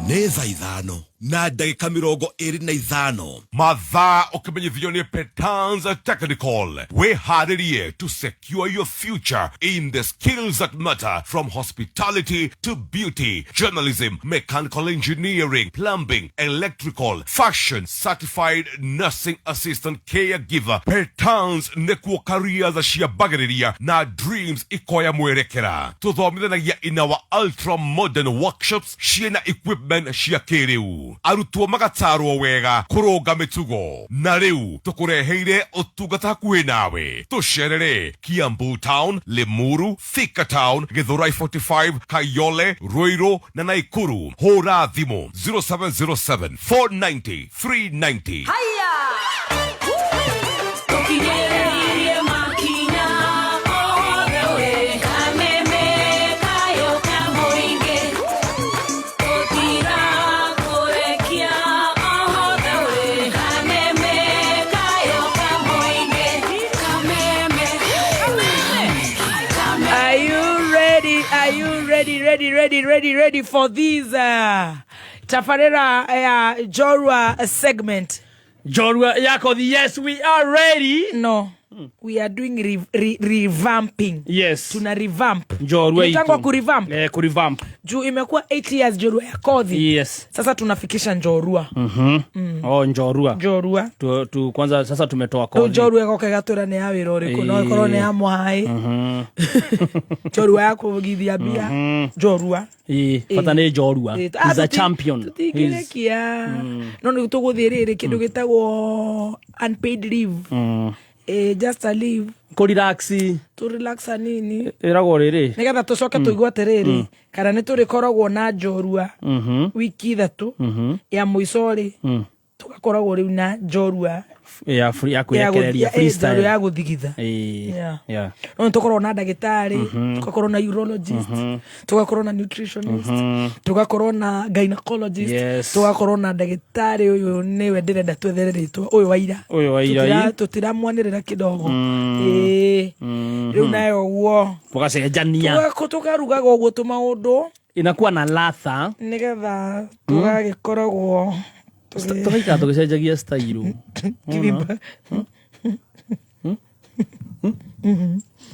Nĩ thaa 5 na ndagĩka 25. Mathaa ũkĩmenyithio nĩ Petans Technical. Wĩharĩrie to secure your future in the skills that matter, from hospitality to beauty, journalism, mechanical engineering, plumbing, electrical, fashion, certified nursing assistant, caregiver. Petans nĩkuo careers ciambagĩrĩria na dreams ikoya mwerekera. Tũthomithanagia in our ultra modern workshops ciĩna equipment cia kĩrĩu. Arutwo magatarwo wega kũrũnga mĩtugo, na rĩu tũkũreheire ũtungata hakuhĩ nawe. Tũcerere Kiambu Town, Limuru, Thika Town, Githurai 45, Kayole, Ruiru na Naikuru. Hũra thimũ 0707 490 390. Tũkinyĩrĩirie makinya othe we, Kameme kayũ ka mũingĩ. Tũtirakũrekia othe we, Kameme kayũ ka mũingĩ. Kameme, Kameme. Are you ready? Are you ready, ready, ready, ready, ready for this Tafarera Jorua segment? Jorua Yakothi, yes, we are ready. No, we are doing revamping. Yes. Tuna revamp. Jorua Inaitangwa itu. kurevamp. Eh, kurevamp. Juu imekuwa 8 years Jorua ya Kothi. Yes. Sasa tunafikisha Njorua. Oh, Njorua. Njorua. Tu kwanza sasa tumetoa Rĩu kothi. Njorua ĩgoka ĩgatwĩra nĩ ya wĩra ũrĩkũ, no ĩkorwo nĩ ya mwaĩ. Njorua ya kũgithia mbia. Njorua. Ĩ, bata nĩ Njorua. Ĩ, He's a tuti- champion. He's Tũtingĩrekia. No nĩ tũgũthiĩ rĩrĩ kĩndũ gĩtagwo unpaid leave. Just a leave. Kũ relax. Tu relax hanini. Ĩragwo rĩrĩ. Nĩgetha tũcoke tũigue atĩrĩrĩ, kana nĩ tũrĩkoragwo na njorua wiki 3 ya mũico rĩ, tũgakoragwo rĩu na njorua Ya free, ya kwĩrekereria freestyle. njorua ya gũthigitha. Ĩ, Yeah. yeah. No nĩ tũkorwo na ndagĩtarĩ, tũgakorwo na urologist, tũgakorwo na nutritionist, tũgakorwo na gynecologist, Yes. tũgakorwo na ndagĩtarĩ ũyũ nĩwe ndĩrenda twethere rĩtwa, ũyũ wa ira. Ũyũ wa ira, ĩ. Tũtiramwanĩrĩra kidogo. Ĩ. Rĩu nayo ũguo Mũgacenjania. Tũkarugaga ũguo tũmaũndũ Inakuwa na latha. nĩgetha tũgagĩkoragwo Tũgaikara tũgĩcenjagia style. Kirimba.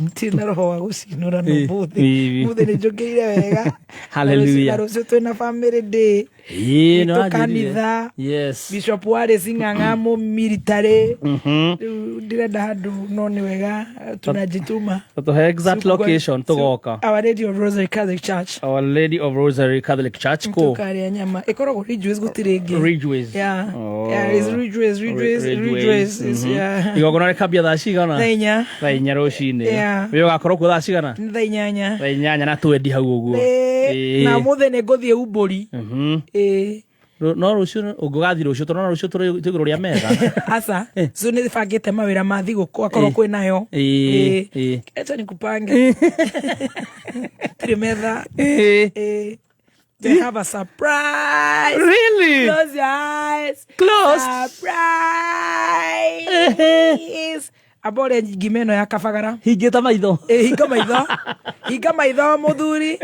Ndirĩ na roho wa gũcinũra no mũthĩ. Mũthĩ nĩ njũkĩire wega. Hallelujah. Na rũciũ twĩna family day. Ĩ, Nĩ nĩ wanjĩrire. tũkanitha. Yes. Bishop Wallace Ng'ang'a mũ military. Rĩu ndĩrenda handũ no nĩ wega tunajituma. Tũhe exact location tũgoka. Our Lady of Rosary Catholic Church. Our Lady of Rosary Catholic Church kũ? Tũkarĩa nyama. Ĩkoragwo Ridgeways gũtirĩ ĩngĩ. Ridgeways. Yeah. Oh. Yeah, it's Ridgeways, Ridgeways, Ridgeways. It's, yeah. Igongona rĩkambia thaa cigana? Thaa 4. Thaa 4 rũcinĩ. Yeah. Wĩ ũgakorwo kuo thaa cigana? Nĩ thaa 8. Thaa 8 na twendi hau ũguo. Ĩĩ, na mũthĩ nĩ ngũthiĩ umbũri. Ĩĩ. No rũciũ ũngĩgathiĩ rũciũ tondũ no rũciũ tũrĩ igũrũ rĩa metha. Aca, so nĩ bangĩte mawĩra ma thigũkũ akorwo Ĩĩ. kwĩ nayo. Ĩĩ, ĩĩ. Acha nikupange. Tirĩ metha. Ĩĩ. They have a surprise. Really? Close your eyes. Close. Surprise. Amba ũrĩe ngima ĩno ya kabagara. Hingĩte maitho. Ĩ, hinga maitho. Hinga maitho mũthuri.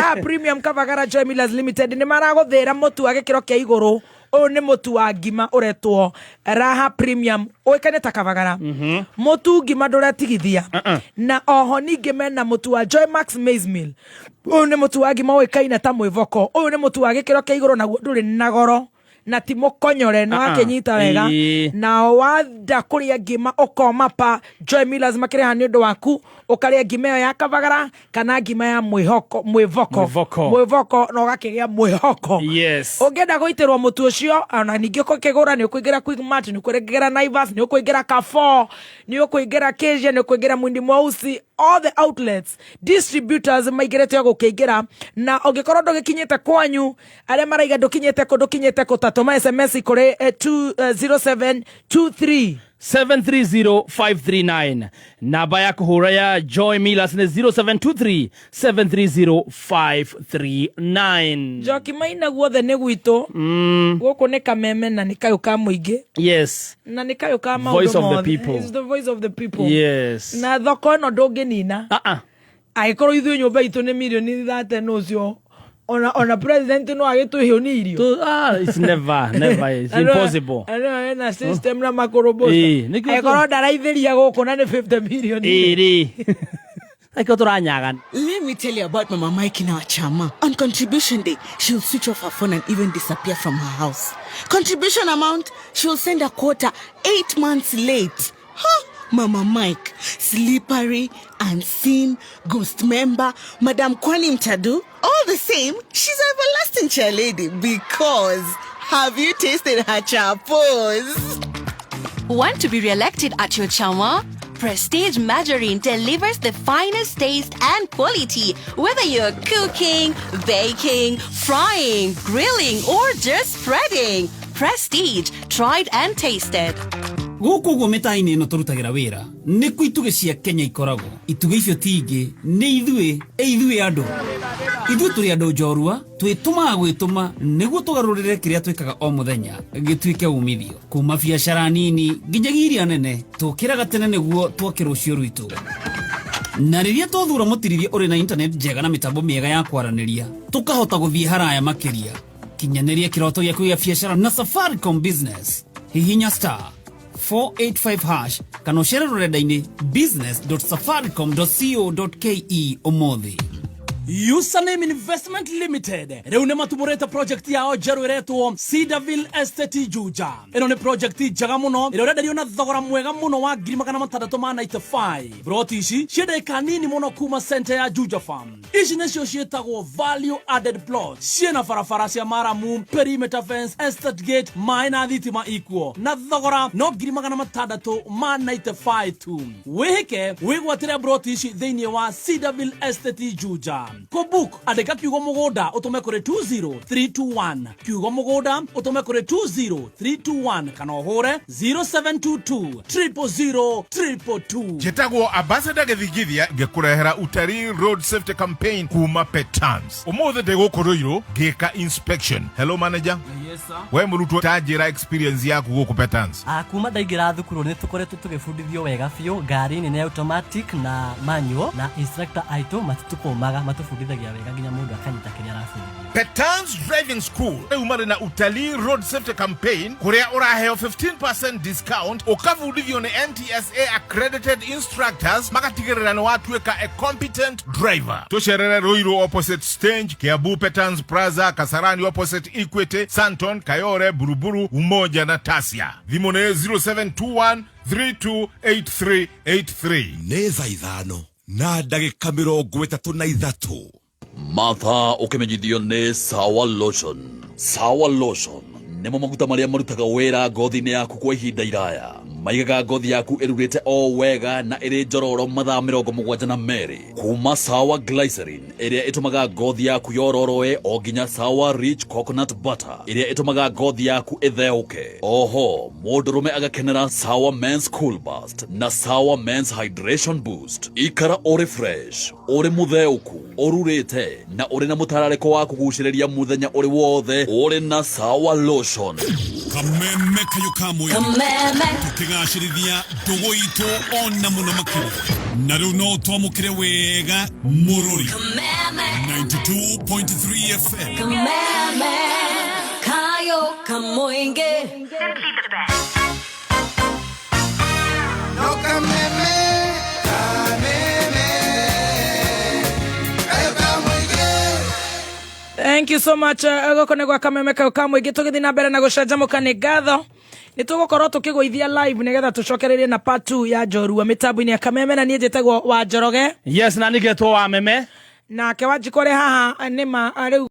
Ah, Premium Kabagara Joy Millers Limited nĩ maragũthĩra mũtu wa gĩkĩro kĩa igũrũ Ũyũ nĩ mũtu wa ngima ũretwo Raha Premium, ũĩkaine ta Kabagara. Mũtu ngima ndũretigithia. Na oho ningĩ mena mũtu wa Joy Max Maize Meal. Ũyũ nĩ mũtu wa ngima ũĩkaine ta mwĩvoko. Ũyũ nĩ mũtu wa gĩkĩro kĩa igũrũ, naguo ndũrĩ na goro na ti mũkonyore, na wakĩnyita wega. Na wanda kũrĩa ngima ũkoma pa, Joy Millers makĩrĩha nĩ ũndũ waku, ũkarĩa ngima ĩyo ya Kabagara kana ngima ya mwĩhoko, mwĩvoko. Mwĩvoko. Mwĩvoko, na ũgakĩgĩa mwĩhoko. Ũngĩenda gũitĩrwo mũtu ũcio, ona ningĩ ũkĩgũra nĩ ũkũingĩra Quickmart, nĩ ũkũingĩra Naivas, nĩ ũkũingĩra Carrefour, nĩ ũkũingĩra Kesia, nĩ ũkũingĩra Mwindi Mweusi, all the outlets, distributors maingĩrĩte o gũkĩingĩra. Na ũngĩkorwo ndũgĩkinyĩte kwanyu, arĩa maraiga ndũkinyĩte kũ, ndũkinyĩte kũ, ta tũma SMS kũrĩ 0723 730539. Namba ya kũhũra ya Joy Millers nĩ 0723 730539. Njoki Maina, guothe nĩ gwitũ. Gũkũ nĩ Kameme na nĩ kayũ ka mũingĩ. Na nĩ kayũ ka maũndũ Voice of the mothe. people. It's the voice of the people. Na thoko ĩno ndũngĩnina. Angĩkorwo ithuĩ nyũmba itũ nĩ mirioni 30, nũ ũcio ona president no agĩtwĩhio nĩ irio. It's never, never, it's impossible. Na ena system na makũrũmbũca. Nĩkĩo Angĩkorwo ndaraithĩria gũkũ na nĩ 50 million. Ĩrĩ aikĩo tũranyagana. Let me tell you about Mama Mike in our chama. On contribution day, she'll switch off her phone and even disappear from her house. Contribution amount, she'll send a quarter 8 months late. Huh? Mama Mike, slippery, unseen, ghost member, Madam Kwani Mtadu. All the same, she's an everlasting chair lady because have you tasted her chapos? Want to be re-elected at your chama? Prestige Margarine delivers the finest taste and quality, whether you're cooking, baking, frying, grilling, or just spreading. Prestige, tried and tasted. Gũkũ ũguo mĩta-inĩ ĩno tũrutagĩra wĩra nĩkuo itugĩ cia Kenya ikoragwo. Itugĩ icio ti ingĩ, nĩ ithuĩ, ĩ ithuĩ andũ. Ithuĩ tũrĩ andũ njorua, twĩtũmaga gwĩtũma nĩguo tũgarũrĩre kĩrĩa twĩkaga o mũthenya gĩtuĩke umithio. Kuma biacara nini nginyagia iria nene, tũkĩraga tene nĩguo twake rũciũ rwitũ. Na rĩrĩa twathura mũtirithia ũrĩ na internet njega na mĩtambo mĩega ya kwaranĩria, tũkahota gũthiĩ haraya makĩria. Kinyanĩria kĩroto gĩaku gĩa biacara na Safaricom Business. Hihinya *485# kana ũcere rũrenda-inĩ business.safaricom.co.ke ũmũthĩ. Username Investment Limited rĩu nĩ matumũrĩte project yao njerũ ĩretwo Cedarville Estate Juja. Ĩno nĩ project njega mũno ĩrĩa ũrenderio na thogora mwega mũno wa 695,000. Broti ici ciĩ ndagĩka nini mũno kuma center ya Juja Farm. Ici nĩcio ciĩtagwo value added plot, ciĩna barabara cia maramu, perimeter fence, estate gate, maĩ na thitima ikuo, na thogora no 695,000 tu. Wĩhĩke wĩgwatĩre broti ici thĩinĩ wa Cedarville Estate Juja. Kũbook, andĩka kiugo mũgũnda ũtũme kũrĩ 20321, kiugo mũgũnda ũtũme kũrĩ 20321, kana ũhũre 0722 000 222. Njĩtagwo Ambassador Gĩthingithia, ngĩkũrehera Utalii Road Safety Campaign kuma Petans. Ũmũthĩ ndĩ gũkũ Rũirũ ngĩka inspection. Hello, manager. Yes, sir. We mũrutwo, ta njĩra experience yaku gũkũ Petans. Ah, kuma ndaingĩra thukuru nĩ tũkoretwo tũgĩbundithio wega biũ. Ngari nĩ automatic na manual, na instructor aitũ matitũkũmaga, matũbundithagia wega nginya mũndũ akanyita kĩrĩa arabundithio. Petans Driving School rĩu marĩ na Utalii Road Safety Campaign kũrĩa ũraheo 15% discount, ũkabundithio nĩ NTSA accredited instructors, magatigĩrĩra nĩ watuĩka a competent driver. Tũcerere Ruiru opposite stage, Kiambu Petans Plaza, Kasarani opposite Equity, Santon, Kayore, Buruburu, Umoja na Tasia. Thimũ nĩ 0721 328383. Nĩ thaa 5:33. Mathaa ũkĩmenyithio nĩ Sawa Lotion. Sawa Lotion nĩmo maguta marĩa marutaga wĩra ngothi-inĩ yaku kwa ihinda iraya. Maigaga ngothi yaku ĩrurĩte o wega na ĩrĩ njororo mathaa 72, kuma Sawa Glycerin ĩrĩa ĩtũmaga ngothi yaku yororoe, o nginya Sawa Rich Coconut Butter ĩrĩa ĩtũmaga ngothi yaku ĩtheũke. Oho mũndũrũme agakenera Sawa Men's Cool Burst na Sawa Men's Hydration Boost. Ikara ũrĩ fresh, ũrĩ mũtheũku, ũrurĩte na ũrĩ na mũtararĩko wa kũgucĩrĩria mũthenya ũrĩ wothe ũrĩ na Sawa Lotion. Kameme kayo ka mũingĩ. Kameme. Tũkĩgacĩrithia ndũgũ itũ ona mũno makĩria, na rĩu no twamũkĩre wega mũrũri. Kameme. 92.3 FM. Kameme. Kayo. Kamoinge. No kameme, kameme, kayo kamoinge. Thank you so much. Gũkũ nĩ gwa Kameme kau ka mũingĩ, tũgĩthiĩ na mbere na gũcanjamũka. Nĩ ngatho nĩ tũgũkorwo tũkĩgũithia live nĩgetha tũcokererie na part 2 ya njorua mĩtambo-inĩ ya Kameme, na niĩ njĩtagwo wa Njoroge. Yes, na nĩgetwo wa Meme. Nake Wanjikũ arĩ haha nĩ ma rĩu.